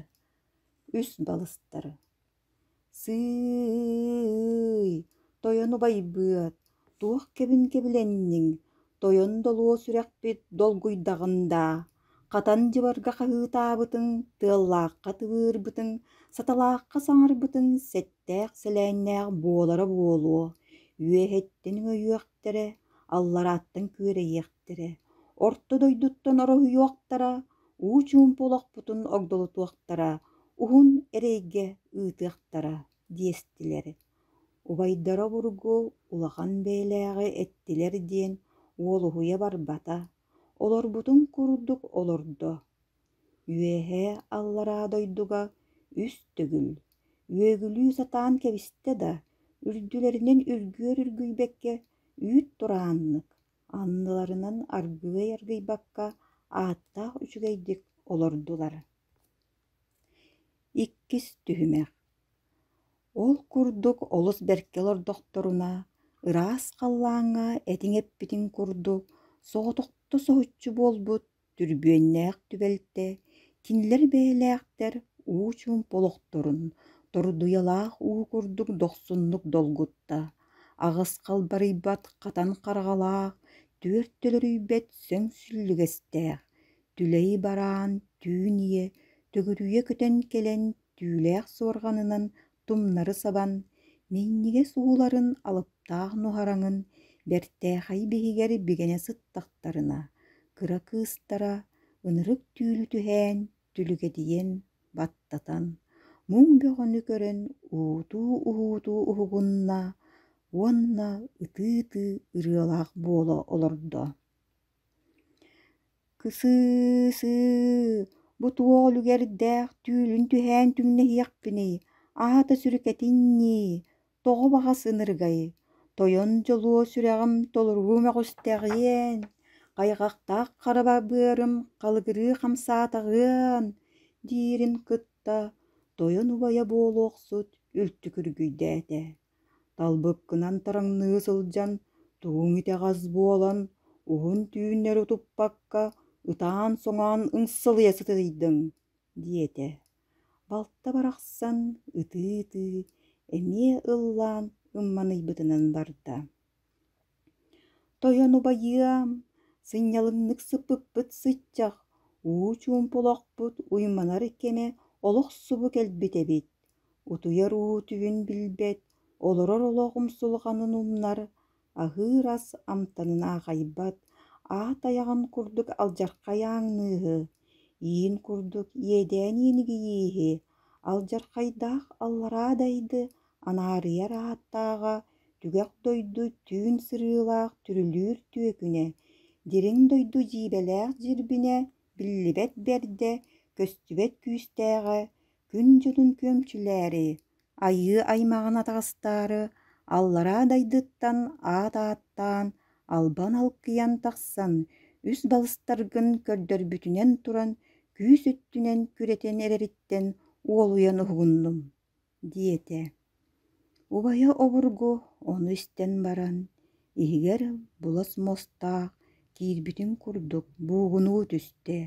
Үс балыстар: «Сыый, тойон убайбыат, туох кэбин кэбилэнниҥ, тойон долуо сүрэхпит долгуйдаҕын даа, хатан дьыбарга хаһыытаабытыҥ, тыаллаахха тыбыырбытыҥ, саталаахха саҥарбытыҥ сэттээх-сэлээннээх буолара буолуо, үөһэттэн өҥөйүөхтэрэ, алларааттан күөрэйиэхтэрэ, орто дойдуттан ороһуйуохтара, уу чуумпу олохпутун огдолутуохтара, уһун эрэйгэ ыытыахтара» диэстилэр. Убайдара обургу улахан бэйэлээҕи эттилэр диэн уолуһуйа барбата, олорбутун курдук олордо. Үөһээ аллараа дойдуга үс төгүл үөгүлүү сатаан кэбистэ да, үрдүлэринэн үргүөр үргүйбэккэ үүт турааннык, анныларынан аргыый аргыйбакка ааттаах үчүгэйдик олордулар. Иккис түһүмэх. Ол курдук олус бэркэ олордохторуна, ыраас халлааҥҥа этиҥ эппитин курдук соҕотохто соһуччу буолбут түрбүөннээх түбэлтэ кинилэр бэйэлээхтэр уу чуумпу олохторун тордуйалаах уу курдук дохсуннук долгутта, аҕыс халбарыйбат хатан хараҕалаах, түөрт төлөрүйбэт сөҥ сүллүгэстээх, түлэй бараан түүн ийэ төгүрүйэ көтөн кэлэн түүлээх суорҕанынан тумнары сабан, минньигэс ууларын алыптаах нуһараҥын бэртээхэй биһигэр бигэнэ сыттахтарына, кыра кыыстара ынырык түүлү түһээн, түлүгэдийэн, баттатан, муҥ бөҕөнү көрөн уутуу-уһуутуу уһугунна уонна ытыы-ытыы ырыалаах буола олордо. Кысыы-сыы, бу туох үлүгэрдээх түүлүн түһээн түҥнэһиэхпиний, аата сүрүкэтин ньии, тоҕо баҕас ынырыгай, тойон дьолуо сүрэҕим толору мөҕүстэҕиэн, хайҕахтаах хара быарым халыгырыы хамсаатаҕыан диирин кытта тойон убайа буолуохсут үлтү күргүйдээтэ. Талбыккынан тараҥныы сылдьан, тугуҥ итэҕэс буолан, уһун түүннэри утуппакка, ытаан-соҥоон ыҥсылыйа сытыйдыҥ диэтэ. Балта барахсан ытыы-ытыы эмиэ ыллаан ымманыйбытынан барда. Тойон убайыам, сынньалаҥнык сыппыппыт сыччах, уу чуумпу олохпут уйманар кэмэ олох субу кэлбит эбит. Утуйар уу түһүн билбэт, олорор олох умсулҕанын умнар, аһыыр ас амтанын аахайбат, аат айаҕын курдук алдьархай ааҥныыһы, иин курдук иэдээн иэнигийииһи, алдьархайдаах аллараа дайды анаарыйар ааттааҕа түгэх дойду түүн сырыылаах түрүлүүр түөкүнэ, дириҥ дойду дьиибэлээх дьирбинэ, биллибэт бэрдэ, көстүбэт күүстээҕэ күн дьонун күөмчүлээри, айыы аймаҕын атаҕастаары, аллараа дайдыттан аат ааттаан, албан алкыйан тахсан, үс балыстаргын көрдөрбүтүнэн туран, күүс өттүнэн күрэтэн эрэриттэн уолуйан уһугуннум диэтэ. Убайа обургу ону истэн баран, иһигэр булас муостаах киирбитин курдук буугунуу түстэ,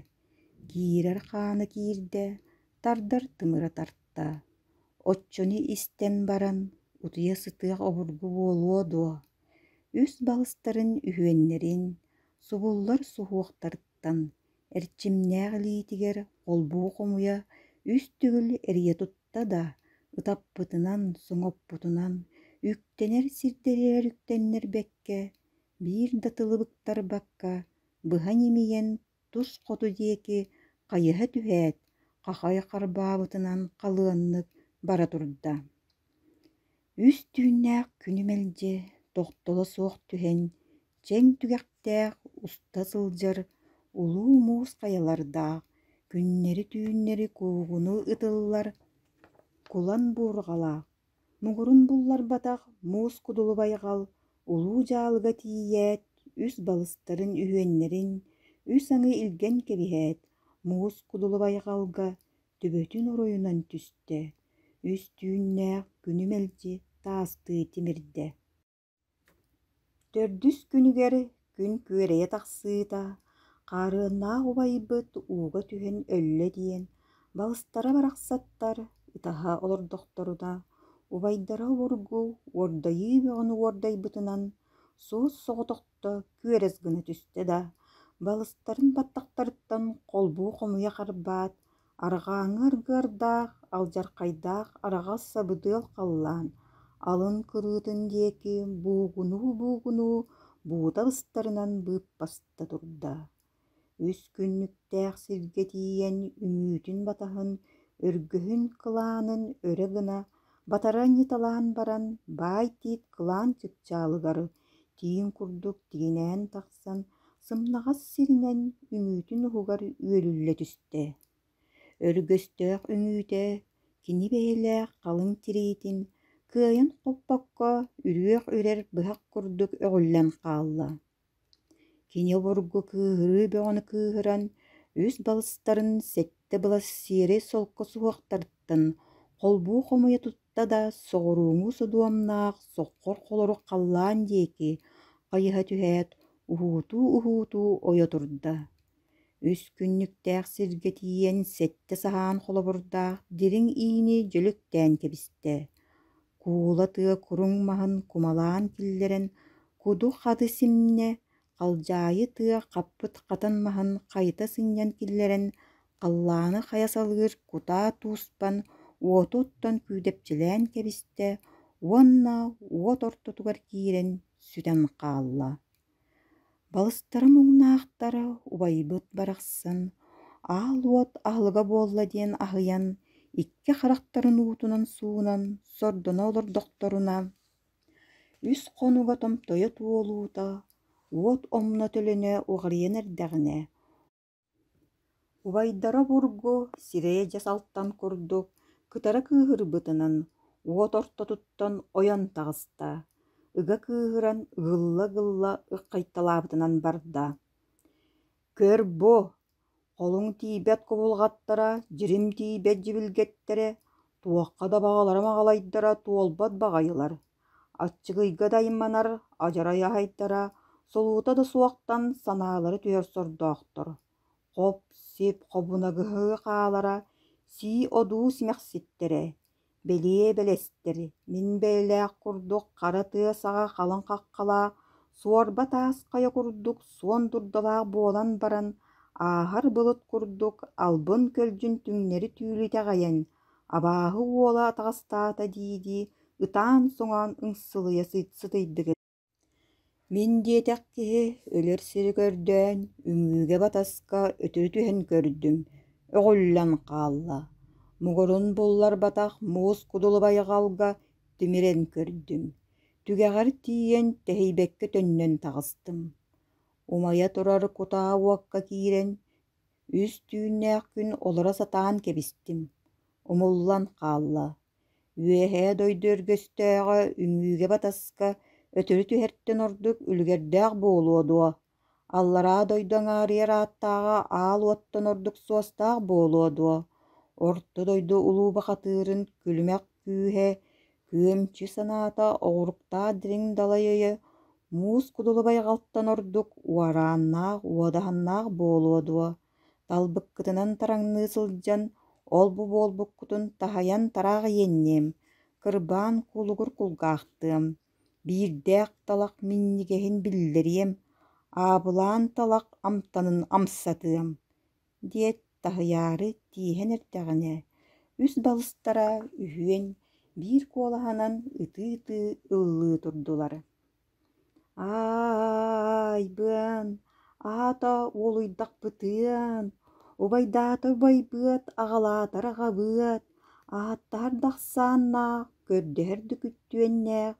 киирэр хаана киирдэ, тардар тымыра тарта. Оччону истэн баран, утуйа сытыах обургу буолуо дуо, үс балыстарын үһүөннэрин, субуллар суһуохтарыттан эрчимнээх илиитигэр холбуу хомуйа үс төгүл эрийэ тутта да, ытаппытынан, соҥоппутунан, үктэнэр сирдэригэр үктэннэрбэккэ, биир да тылы быктарбакка, быһа ньимийэн тус хоту диэки хайыһа түһээт, хахай харбаабытынан халыаннык бара турда. Үс түүннээх күнү мэлдьи тохтоло суох түһэн, чэҥ түгэхтээх уста сылдьар улуу муус хайалардаах, күннэри-түүннэри куугунуу ытыллар кулан буурҕалаах, муҥурун булларбатах муус кудулу байҕал улуу дьаалыга тиийээт, үс балыстарын үһүөннэрин үс аҥы илгэн кэбиһээт, муус кудулу байҕалга төбөтүн оройунан түстэ, үс түүннээх күнү мэлдьи таастыы тимирдэ. Төрдүс күнүгэр күн күөрэйэ тахсыыта, хаарыаннаах убайбыт ууга түһэн өллө диэн, балыстара барахсаттар ытаһа олордохторуна, убайдара обургу уордайыы бөҕөнү уордайбытынан суос-соҕотохто күөрэс гына түстэ да, балыстарын баттахтарыттан холбуу хомуйа харбаат, Арҕааҥҥы аргыардаах, алдьархайдаах араҕас сабыдыал халлаан алын кырыытын диэки буугунуу-буугунуу буута быстарынан быыппаста турда. Үс күннүктээх сиргэ тиийэн үҥүүтүн батаһын, өргөһүн кылаанын өрө гына батары анньыталаан баран баай тиит кылаан чыпчаалыгар тииҥ курдук тигинээн тахсан сымнаҕас сиринэн үҥүүтүн уһугар үөлүллэ түстэ. Өргөстөөх үҥүүтэ кини бэйэлээх халыҥ тириитин кыайан хоппокко үрүөх үрэр быһах курдук өҕүллэн хаалла. Кини обургу кыыһырыы бөҕөнү кыыһыран, үс балыстарын сэттэ былас сиэрэй солко суһуохтарыттан холбуу хомуйа тутта. сытта да соҕурууҥу содуомнаах соххор холорук халлаан диэки хайыһа түһээт, уһуутуу-уһуутуу ойо турда. Үс күннүктээх сиргэ тиийэн сэттэ саһаан холобурдаах дириҥ иини дьөлүктээн кэбистэ. Куула тыа куруҥ маһын кумалаан киллэрэн куду-хады симнэ, халдьаайы тыа хаппыт хатан маһын хайыта сынньан киллэрэн халлааны хайа салыыр кутаа тууспан уоту оттон күүдэпчилээн кэбистэ уонна уот ортотугар киирэн сүтэн хаалла. Балыстара муҥнаахтара убайбыт барахсан аал уот аһылыга буолла диэн аһыйан, икки харахтарын уутунан суунан сордоно олордохторуна, үс хонуга томтойо туолуута, уот омуна төлөнө уҕарыйан эрдэҕинэ, Убайдара обургу, сирэйэ дьэс алтан курдук, кытара кыыһырбытынан уот ортотуттан ойон таҕыста, ыга кыыһыран ыгылла-ыгылла ыххайталаабытынан барда: «Көр бу, холуҥ тиийбэт кубулҕаттара, дьирим тиийбэт дьибилгэттэрэ, туохха да баҕалара маҕалайдара туолбат баҕайылар, аччыгыйга да айманар адьарай аһайдара, солуута да суохтан санаалара түһэр сордоохтор Хоп-сип хобунагыһыы хаалара, сии-одуу симэхситтэрэ, бэлиэ бэлэстэр, мин бэйэлээх курдук хара тыа саҕа халыҥ хаххалаах, суорба таас хайа курдук суон дурдалаах буолан баран, ааһар былыт курдук албын-көлдьүн түҥнэри түүлү итэҕэйэн, абааһы уола атаҕастаата дии-дии ытаан-соҥоон ыҥсылыйа сытыйдыгыт. Мин диэтэх киһи өлөр сири көрдөөн, үҥүүгэ-батаска өтөрү түһэн көрдүм, өҕүллэн хаалла. Муҥурун булларбатах муус кудулу байҕалга тимирэн көрдүм, түгэҕэр тиийэн тэһийбэккэ төннөн таҕыстым. Умайа турар кутаа уокка киирэн, үс түүннээх күн олоро сатаан кэбистим, умуллан хаалла. Үөһээ дойду өргөстөөҕө үҥүүгэ-батаска өтөрү түһэртэн ордук үлүгэрдээх буолуо дуо, аллараа дойду аҥаарыйар ааттааҕа аал уоттан ордук суостаах буолуо дуо, орто дойду улуу бухатыырын күлүмэх күүһэ, күөмчү санаата оҕуруктаах дириҥ далай өйө муус кудулу байҕалтан ордук уорааннаах, уодаһыннаах буолуо дуо, Талбыккытынан тараҥныы сылдьан, ол-бу буолбуккутун таһыйан тараах иэнниэм, кырбаан кулугур кулгаахтыам, биирдээх талах минньигэһин биллэриэм, аабылаан талах амтанын амсатыам» диэт таһыйаары тииһэн эрдэҕинэ, үс балыстара үһүөн биир куолаһынан ытыы-ытыы ыллыы турдулар: «Аайбыан, аата уолуйдахпытыан, убайдаата убайбыат, аҕалаатар аҕабыат, ааттаһар да ахсааннаах, көрдөһөр да күттүөннээх,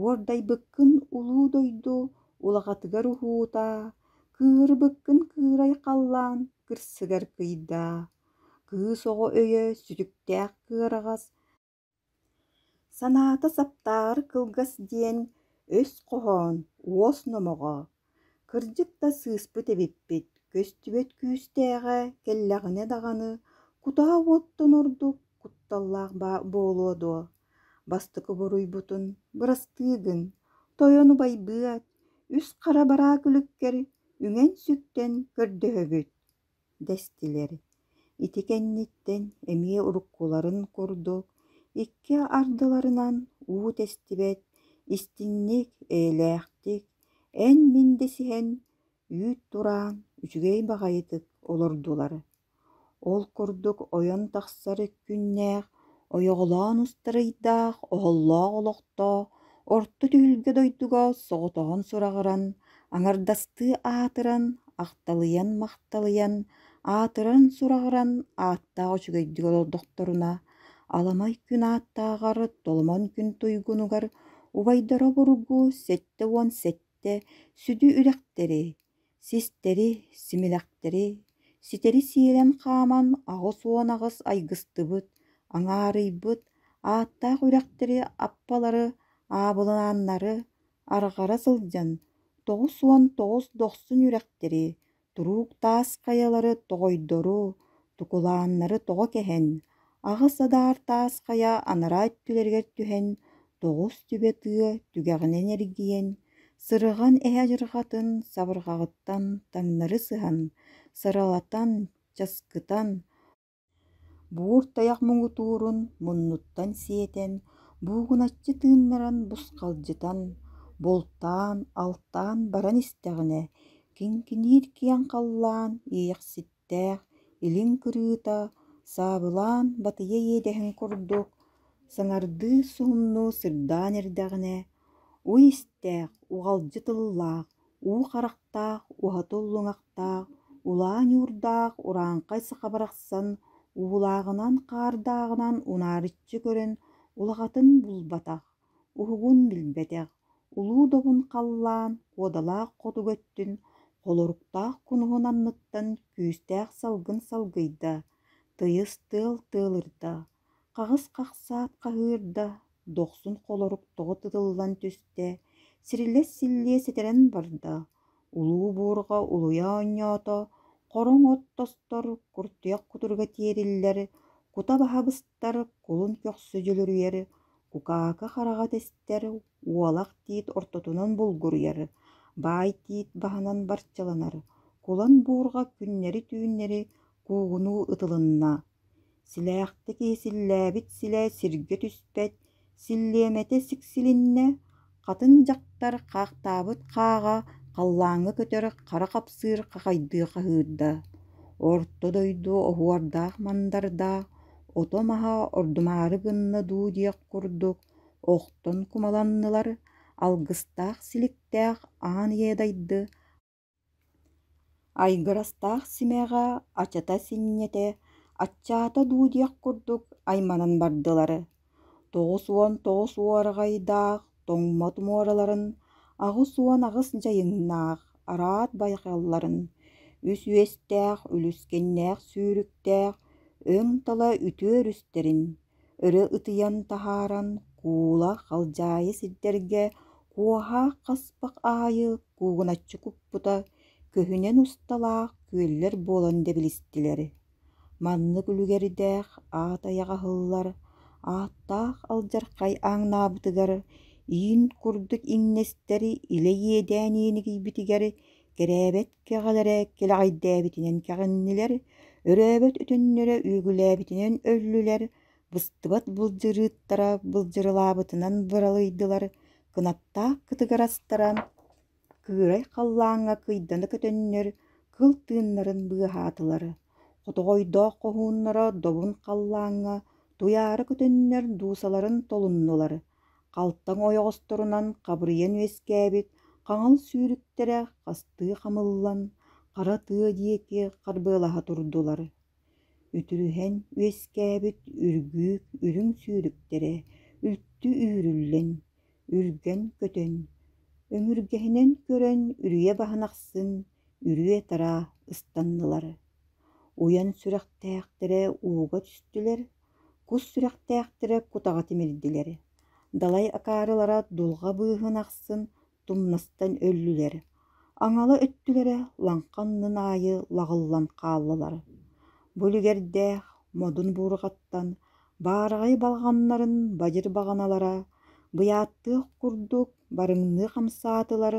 уордайбыккын улуу дойду улаҕатыгар уһуутаа, кыырбыккын кыырай халлаан кырсыгар кыйдаа, кыыс оҕо өйө сүтүктээх кыараҕас, Санаата саптааҕар кылгас диэн өс хоһоон, уос номоҕо. Кырдьык да сыыспыт эбиппит, көстүбэт күүстээҕэ кэллэҕинэ даҕаны кутаа уоттан ордук кутталлаах буолуо дуо? Бастакы буруйбутун бырастыы гын, тойон убайбыат, үс хара бараа күлүккэр үҥэн-сүктэн көрдөһөбүт дэстилэр. Ити кэнниттэн эмиэ уруккуларын курдук икки ардыларынан уу тэстибэт, истиҥник, эйэлээхтик, эн-мин дэсиһэн, үүт тураан үчүгэй баҕайытык олордулар. Ол курдук ойон тахсар күннээх, ойоҕолоон устарыйдаах, оһоллоох олохтоох орто түһүлгэ дойдуга соҕотоҕун сураҕыран, аҥардастыы аатыран, ахталыйан-махталыйан, аатыран-сураҕыран ааттаах үчүгэйдик олордохторуна, аламай күн ааттааҕар Толомон күн туйгунугар убайдара обургу 77 сүдү үрэхтэри, систэри, симилэхтэри ситэри сиэлэн хааман 88 айгыстыбыт, аҥаарыйбыт, ааттаах үрэхтэри аппалары, аабылааннары арҕара сылдьан 99 дохсун үрэхтэри, туруук таас хайалары тоҕойдору, тукулааннары тоҕо кэһэн, Аҕыс адаар таас хайа анараа өттүлэригэр түһэн, тоҕус түбэ тыа түгэҕинэн эргийэн, сырыҕан эһэ адьырҕатын сабырҕаҕыттан таҥнары сыһан, саралатан, часкытан, Буур тайах муҥутуурун муннуттан сиэтэн, буугуначчы тыыннаран бусхалдьытан, бултаан, алтаан баран истэҕинэ, киҥкиниир киэҥ халлаан иэйэхситтээх илин кырыыта саабылаан батыйа иэдэһин курдук саҥардыы суһумнуу сырдаан эрдэҕинэ, уй истээх, уҕалдьы тыллаах, уу харахтаах, уһаты уллуҥахтаах, улаа ньуурдаах урааҥхай саха барахсан уулааҕынан-хаардааҕынан унаарыччы көрөн улаҕатын булбатах, уһугун билбэтэх, улуу добун халлаан куодалаах хотугу өттүн холоруктаах кунуһун анныттан күүстээх салгын салгыйда, тыйыс тыал тыалырда, хаҕыс хахсаат хаһыырда, дохсун холорук тоҕо тытыллан түстэ, сирилэс силлиэ ситэрэн барда, улуу буурҕа улуйа оонньоото, хороҥ от тостор, куртуйах кутуруга тиэриллэр, кута баһа быстар, кулун көхсө дьөлөрүйэр, кукаакы хараҕа тэстэр, уолах тиит ортотунан булгуруйар, баай тиит баһынан барчаланар, кулан буурҕа күннэри-түүннэри куугунуу ытылынна. Силээхтэ киһи силлээбит силэ сиргэ түспэт, силлиэмэтэ сиксилиннэ, хатын дьахтар хаахтаабыт хааҕа халлааҥҥа көтөр хара хапсыыр хахайдыы хаһыырда. Орто дойду оһуордаах-мандардаах, ото-маһа ордумаары гынна дуу диэх курдук охтон кумаланнылар, алгыстаах силиктээх аан ийэ дайды Айгырастаах симэҕэ ачата-синньэтэ аччаата дуу диэх курдук айманан бардылар. 99 уораҕайдаах тоҥмот муораларын, 88 дьайыҥнаах араат байҕалларын, үс үөстээх үлүскэннээх сүүрүктээх өҥ тала үтүө өрүстэрин өрө ытыйан таһааран куула халдьаайы сирдэргэ куоһаах хаспах аайы куугуначчы куппута көһүнэн усталаах күөллэр буолан дэбилистилэр. Маннык үлүгэрдээх аат айаҕа аһыллар, ааттаах алдьархай ааҥнаабытыгар иин курдук иҥнэстэр илэ иэдээн иэнигийбитигэр кэрээбэт кэҕэлэрэ кэлэҕэйдээбитинэн кэҕиннилэр, өрөөбөт өтөннөрө үөгүлээбитинэн өллүлэр, быстыбат былдьырыыттара былдьырылаабытынан быралыйдылар, кынаттаах кытыгырастара кыырай халлааҥҥа кыйдана көтөннөр кыл тыыннарын быыһаатылар. Хотоҕойдоох хоһууннара добун халлааҥҥа туйаара көтөннөр дуусаларын толуннулар, халтаҥ ойоҕосторунан хабырыйан үөскээбит хаҥыл сүүрүктэрэ хастыы хамыллан, хара тыа диэки харбыалаһа турдулар. Үтүрүһэн үөскээбит үргүүк үрүҥ сүүрүктэрэ үлтү үүрүллэн, үргэн көтөн, өҥүргэһинэн көрөн үрүйэ баһын ахсын үрүө-тараа ыстаннылар. Уйан сүрэхтээхтэрэ ууга түстүлэр, кус сүрэхтээхтэрэ кутаҕа тимирдилэр, далай акаарылара дулҕа быыһын ахсын тумнастан өллүлэр, аҥала өттүлэрэ лаҥха аннын аайы лаҕыллан хааллылар. Бу үлүгэрдээх модун буурҕаттан баараҕай балаҕаннарын бадьыр баҕаналара быйааттыах курдук барыҥныы хамсаатылар,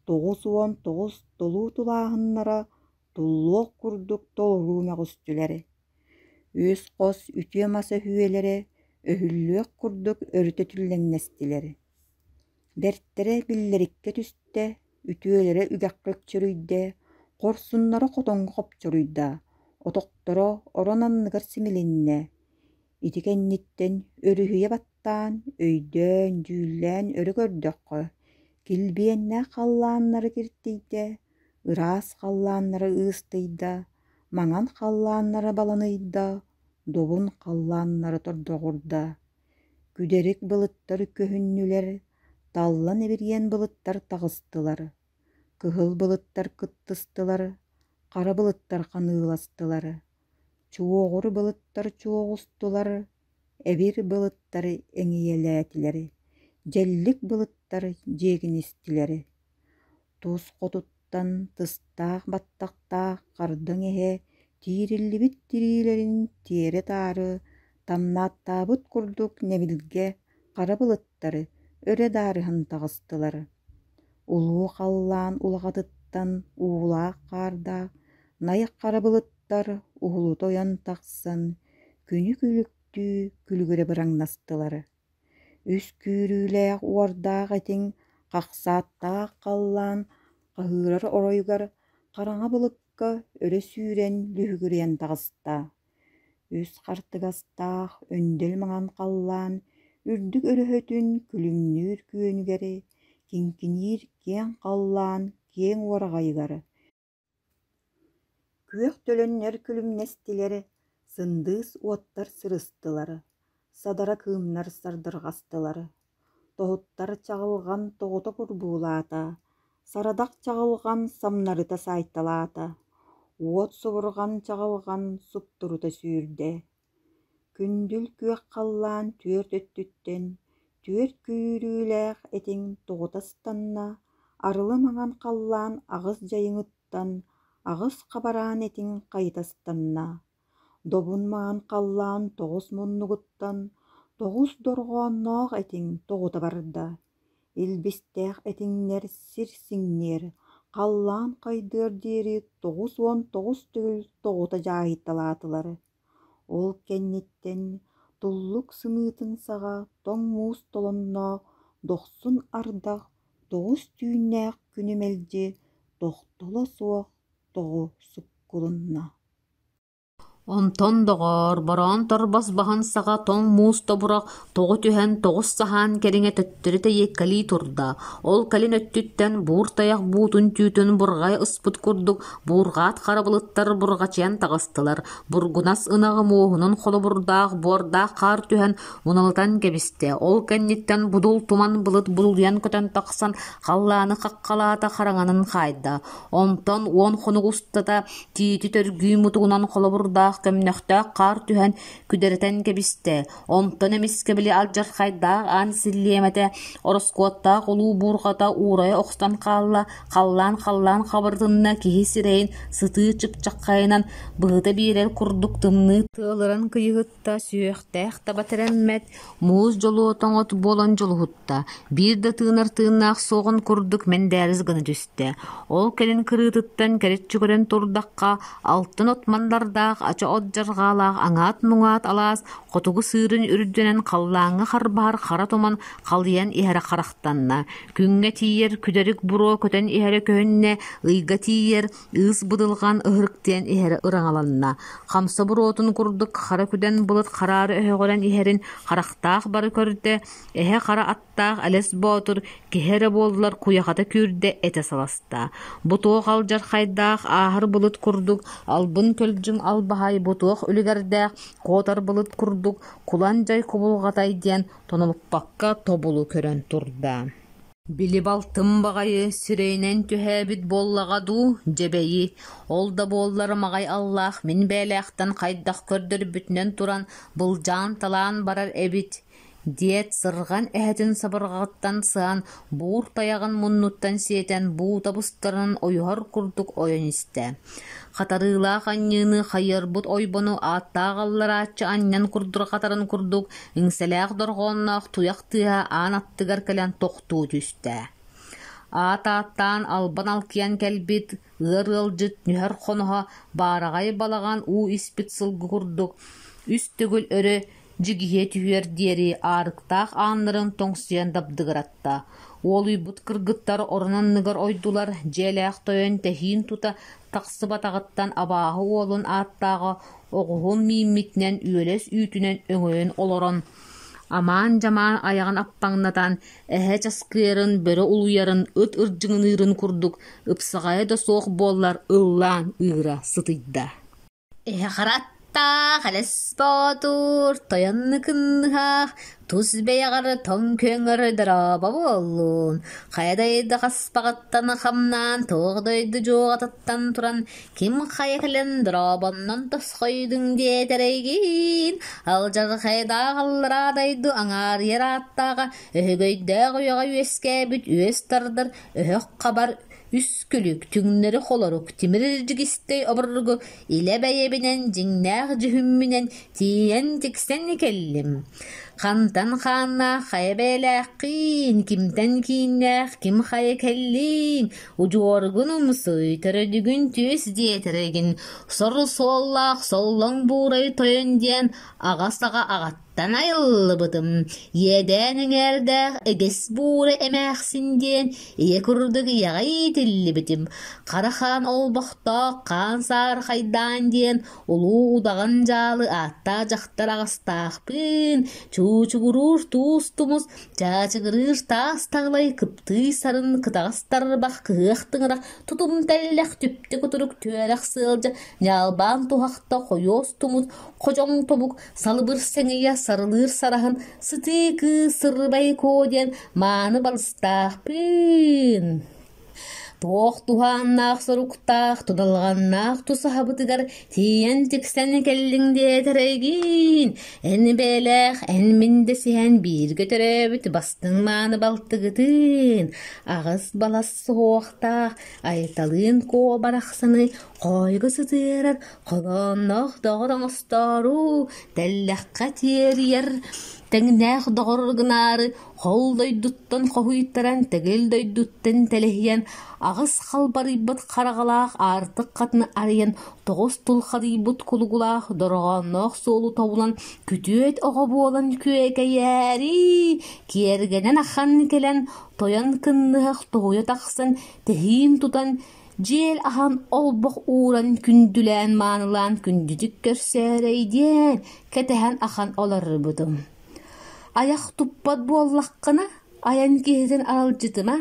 99 толуу тулааһыннара туллуох курдук толоруу мөҕүстүлэр. Үс хос үтүө мас өһүөлэрэ өһүллүөх курдук өрүтэ түллэҥнэстилэр. Бэртэрэ биллэриккэ түстэ, үтүөлэрэ үгэххэ өкчөрүйдэ, хорсуннара хотоҥҥо хопчоруйда, отохторо орон анныгар симилиннэ. Ити кэнниттэн өрүһүйэ баттаан, өйдөөн, дьүүллээн өрө көрдөххө, килбиэннээх халлааннары киртийдэ, ыраас халлааннары ыыстыйда, маҥан халлааннара баланыйда, добун халлааннары тордоҕурда. Күдэрик былыттар көһүннүлэр, таллан эбириэн былыттар таҕыстылар, кыһыл былыттар кыттыстылар, хара былыттар ханыыластылар, чуоҕур былыттар чуоҕустулар, эбир былыттар эҥийэлээтилэр, дьэллик былыттар дьиэгинистилэр. Тус хотуттан тыстаах баттахтаах хардаҥ эһэ тиириллибит тириилэрин тиэрэ-таары Тамнааттаабыт курдук нэбилгэ хара былыттары өрө даарыһан таҕыстылар. Улуу халлаан улаҕатыттан уулаах хаардаах найах хара былыттар уһулута ойон тахсан күнү күлүктүү күлүгүрэ быраҥнастылар. Үс күүрүүлээх уордаах этиҥ хахсааттаах халлаан хаһыырар оройугар хараҥа былыкка өрө сүүрэн лүһүгүрүйэн таҕыста. Үс хартыгастаах өндөл маҥан халлаан үрдүк өрөһөтүн күлүмнүүр күөнүгэр, киҥкиниир киэҥ халлаан киэҥ уораҕайыгар Күөх төлөннөр күлүмнэстилэр, сындыыс уоттар сырыстылар, садара кыымнар сардырҕастылар, тоһуттар чаҕылҕан тоҕута курбуулаата, сарадах чаҕылҕан самнарыта саайталаата, уот субурҕан чаҕылҕан суптурута сүүрдэ. Күндүл күөх халлаан түөрт өттүттэн түөрт күүрүүлээх этиҥ тоҕута ыстанна, арылы маҥан халлаан аҕыс дьайыҥыттан аҕыс хабараан этиҥ хайыта ыстанна, добун маҥан халлаан тоҕус муннугуттан тоҕус дорҕоонноох этиҥ тоҕута барда, илбистээх этиҥнэр сир сиҥниэр, халлаан хайдыар диэри 99 төгүл тоҕута дьааһыйталаатылар. Ол кэнниттэн туллук сымыытын саҕа тоҥ муус толонноох дохсун ардах тоҕус түүннээх күнү мэлдьи тохтоло суох тоҕу суккулунна. Онтон доҕоор, бороон торбос баһын саҕа тоҥ муус тобурах тоҕу түһэн тоҕус саһаан кэриҥэ төттөрү тэйиэккэлии турда. Ол кэлин өттүттэн буур тайах буутун түүтүн бурҕайа ыспыт курдук буурҕаат хара былыттар бурҕачыйан таҕыстылар. Бургунас ынаҕы муоһунун холобурдаах буордаах хаар түһэн муналытан кэбистэ. Ол кэнниттэн будул туман былыт булуйан көтөн тахсан халлааны хаххалаата хараҥанан хаайда. Онтон уон хонук устата тиити төргүү мутугунан холобурдаах көмнөхтөөх хаар түһэн күдэритэн кэбистэ. Онтон эмискэ били алдьархайдаах аан силлиэмэтэ ороскуоттаах улуу буурҕата уурайа охсон хаалла, халлаан-халлаан хабырытынна киһи сирэйин сытыы чыпчаххайынан быһыта биэрэр курдук тымныы тыалыран кыйыһытта, сүһүөхтээх таба тэрэммэт, муус дьолуо тоҥот буолан дьулуһутта, биир да тыынар тыыннаах суоҕун курдук мэндээрис гына түстэ. Ол кэлин кырыытыттан кэриччи көрөн турдахха, алтан от мандардаах, ача от дьарҕаалаах аҥаат-муҥаат алаас хотугу сыырын үрдүнэн халлааҥҥа харбаһар хара туман халыйан иһэрэ харахтанна. Күҥҥэ тиийэр күдэрик буруо көтөн иһэрэ көһүннэ, ыйга тиийэр ыыс будулҕан ыһырыктыйан иһэрэ ыраҥаланна. Хамса буруотун курдук хара күдэн былыт хараары өһөҕүрэн иһэрин харахтаах бары көрдө, эһэ хара аттаах Элэс Боотур киһи эрэ буоллар куйахата күүрдэ этэ саласта. Бу туох алдьархайдаах ааһар былыт курдук албын көлдьүҥ албаһай бу туох үлүгэрдээх куотар былыт курдук кулан дьай кубулҕатай диэн тонолуппакка тобулу көрөн турда. Били балтым баҕайы сирэйинэн түһээбит буоллаҕа дуу, дьэбэйи, ол да буоллар маҕай аллаах мин бэйэлээхтэн хайдах көрдөрбүтүнэн туран былдьаан-талаан барар эбит диэт сырҕан эһэтин сабырҕаҕыттан сыһан буур тайаҕын муннуттан сиэтэн буута быстарынан ойуһар курдук ойон истэ. Хатарыылаах анньыыны хайыарбыт ойбону ааттаах алларааччы анньан курдурҕатарын курдук иҥсэлээх дорҕоонноох туйах тыаһа аан аттыгар кэлэн тохтуу түстэ. Аат ааттаан албан алкыйан кэлбит ыар ыалдьыт нүһэр хоноһо баараҕай балаҕан уу испит сылгы курдук үс төгүл өрө дьигиһийэ түһүөр диэри аарыктаах ааннарын тоҥсуйан дабдыгыратта. Уолуйбут кыргыттар орон анныгар ойдулар, дьиэлээх тойон тэһиин тута тахсыбатаҕыттан абааһы уолун ааттааҕа оҕуһун мииммитинэн үөлэс үүтүнэн өҥөйөн олорон, амаан-дьамаан айаҕын аппаҥнатан, эһэ часкыйарын, бөрө улуйарын, ыт ырдьыгыныырын курдук ыпсаҕайа да суох буоллар ыллаан ыыра сытыйда. Эһэ хараттаах, элэс боотур, тойон ныкынныһах, тус бэйэҕэр тоҥ күөҥҥэр дорообо буоллун, хайа дойду хаспаҕыттан хамнаан, туох дойду дьуоҕатыттан туран, ким хайа кэлэн дорообоннон тосхойдуҥ диэтэрэйгин, алдьархайдаах аллараа дойду аҥаарыйар ааттааҕа, өһөгөйдөөх үйэҕэ үөскээбит үөс тардар, өһөх хабар. Үс күлүк, түҥнэри холорук, тимир илдьигистэй обургу илэ бэйэбинэн дьиҥнээх дьүһүммүнэн тиийэн тиксэн кэллим. Хантан хааннаах хайа бэйэлээххиин, кимтэн кииннээх ким хайа кэллиҥ, удьуоргун умсуй, төрөдүгүн түөс диэтэригин, сор суоллаах соллоҥ буурай тойон диэн аҕа саҕа аҕат Тан айыллыбытым, иэдээн эҥээрдээх эгис буура эмээхсин диэн ийэ курдук ийэҕэ иитиллибитим, хара хаан олбохтоох хаан саархайдаан диэн улуу удаҕан дьаалы ааттаах дьахтар аҕастаахпын, чуучугуруур туус тумус, чаачыгырыыр таас таҥалай кыптыый сарын кытаҕас тарбах кыһыах тыҥырах тутум тэллэх түптэ кутурук түөрэх сыалдьа ньаалбаан туһахта хойуос тумус ходьоҥ тобук Салыбыр сэҥийэ сарылыыр сараһын сытыы кыыс сырыбай куо диэн мааны балыстаахпын. Туох туһааннаах соруктаах, тудалҕаннаах тусаһабытыгар тиийэн тиксэн кэллиҥ диэтэр эйигин, эн бэйэлээх, эн мин дэсиһэн бииргэ төрөөбүт бастыҥ мааны балтыгытын, аҕыс балас суһуохтаах Айталыын Куо барахсаны хоойго сытыарар холоонноох доҕор оҥостоору, тэллэххэ тиэрийэр тэҥнээх доҕор гынаары хол дойдуттан хоһуйтаран, тэгил дойдуттан тэлэһийэн, аҕыс халбарыйбыт хараҕалаах аартык хатыны арыйан, тоҕус тулхадыйбыт кулугулаах дорҕоонноох суолу тобулан, күтүөт оҕо буолан күөкэйээри, киэргэнэн ахан кэлэн, тойон кынныһах тоһуйа тахсан, тэһиин тутан Дьиэл аһан олбох ууран күндүлээн-маанылаан күндүтүк көрсөөрөй диэн кэтэһэн ахан олорбутум. Айах туппат буоллаххына, айан киһитин аралдьытыма,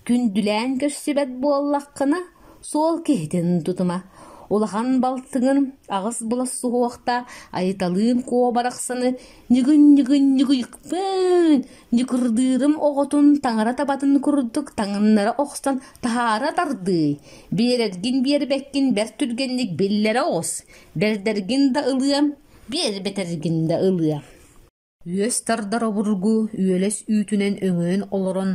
күндүлээн көрсүбэт буоллаххына, суол киһитин тутума. Улахан балтыгын аҕыс булас суһуохта Айталыын Куо барахсаны ньыгын-ньыгын-ньыгыйыкпын Ньукурдыырым оҕотун таҥара табатын курдук таҥыннара охсон таһаара тардыы, биэрэргин биэрбэккин бэрт түргэнник биллэрэ оҕус, бэрдэргин да ылыам, биэрбэтэргин да ылыам. Үөс тардар обургу үөлэс үүтүнэн өҥөйөн олорон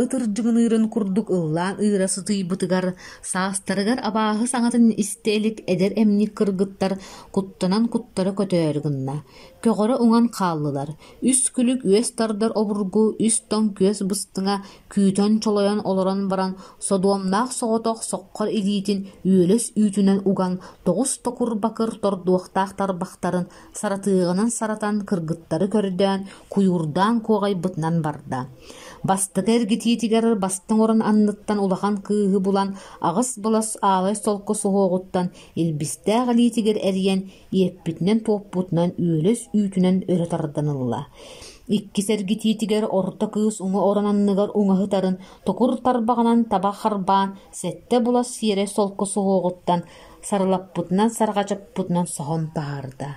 ыт ырдьыгыныырын курдук ыллаан ыыра сытыйбытыгар, саастарыгар абааһы саҥатын истэ илик эдэр эмньик кыргыттар куттанан куттара көтөөрү гынна, көҕөрө уҥан хааллылар Үс күлүк үөс тардар обургу үс тоҥ күөс быстыҥа күүтэн чолойон олорон баран содуомнаах соҕотох соххор илиитин үөлэс үүтүнэн уган тоҕус токур бакыр тордуохтаах тарбахтарын саратыаҕынан саратан кыргыттары көрдөөн куйуурдаан куоҕайбытынан барда. Бастакы эргитиитигэр бастыҥ орон анныттан улахан кыыһы булан аҕыс былас аалай солко суһуоҕуттан илбистээх илиитигэр эрийэн иэппитинэн-туоппутунан үөлэс үүтүнэн өрө тардан ылла. Иккис эргитиитигэр орто кыыс уҥа орон анныгар уҥаһытарын токур тарбаҕынан таба харбаан сэттэ булас сиэрэй солко суһуоҕуттан сарылаппытынан сарҕачаппытынан соһон таһаарда.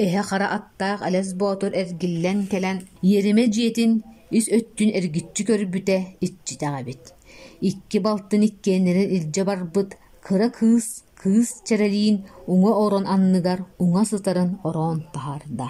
Эһэ хара аттаах Элэс Боотур эргиллэн кэлэн иэримэ дьиэтин ис өттүн эргиччи көрбүтэ иччитэх эбит. Икки балтын иккиэннэрин илдьэ барбыт Кыра кыыс кыыс чэрэлиин уҥа орон анныгар уҥа сытарын ороон таһаарда.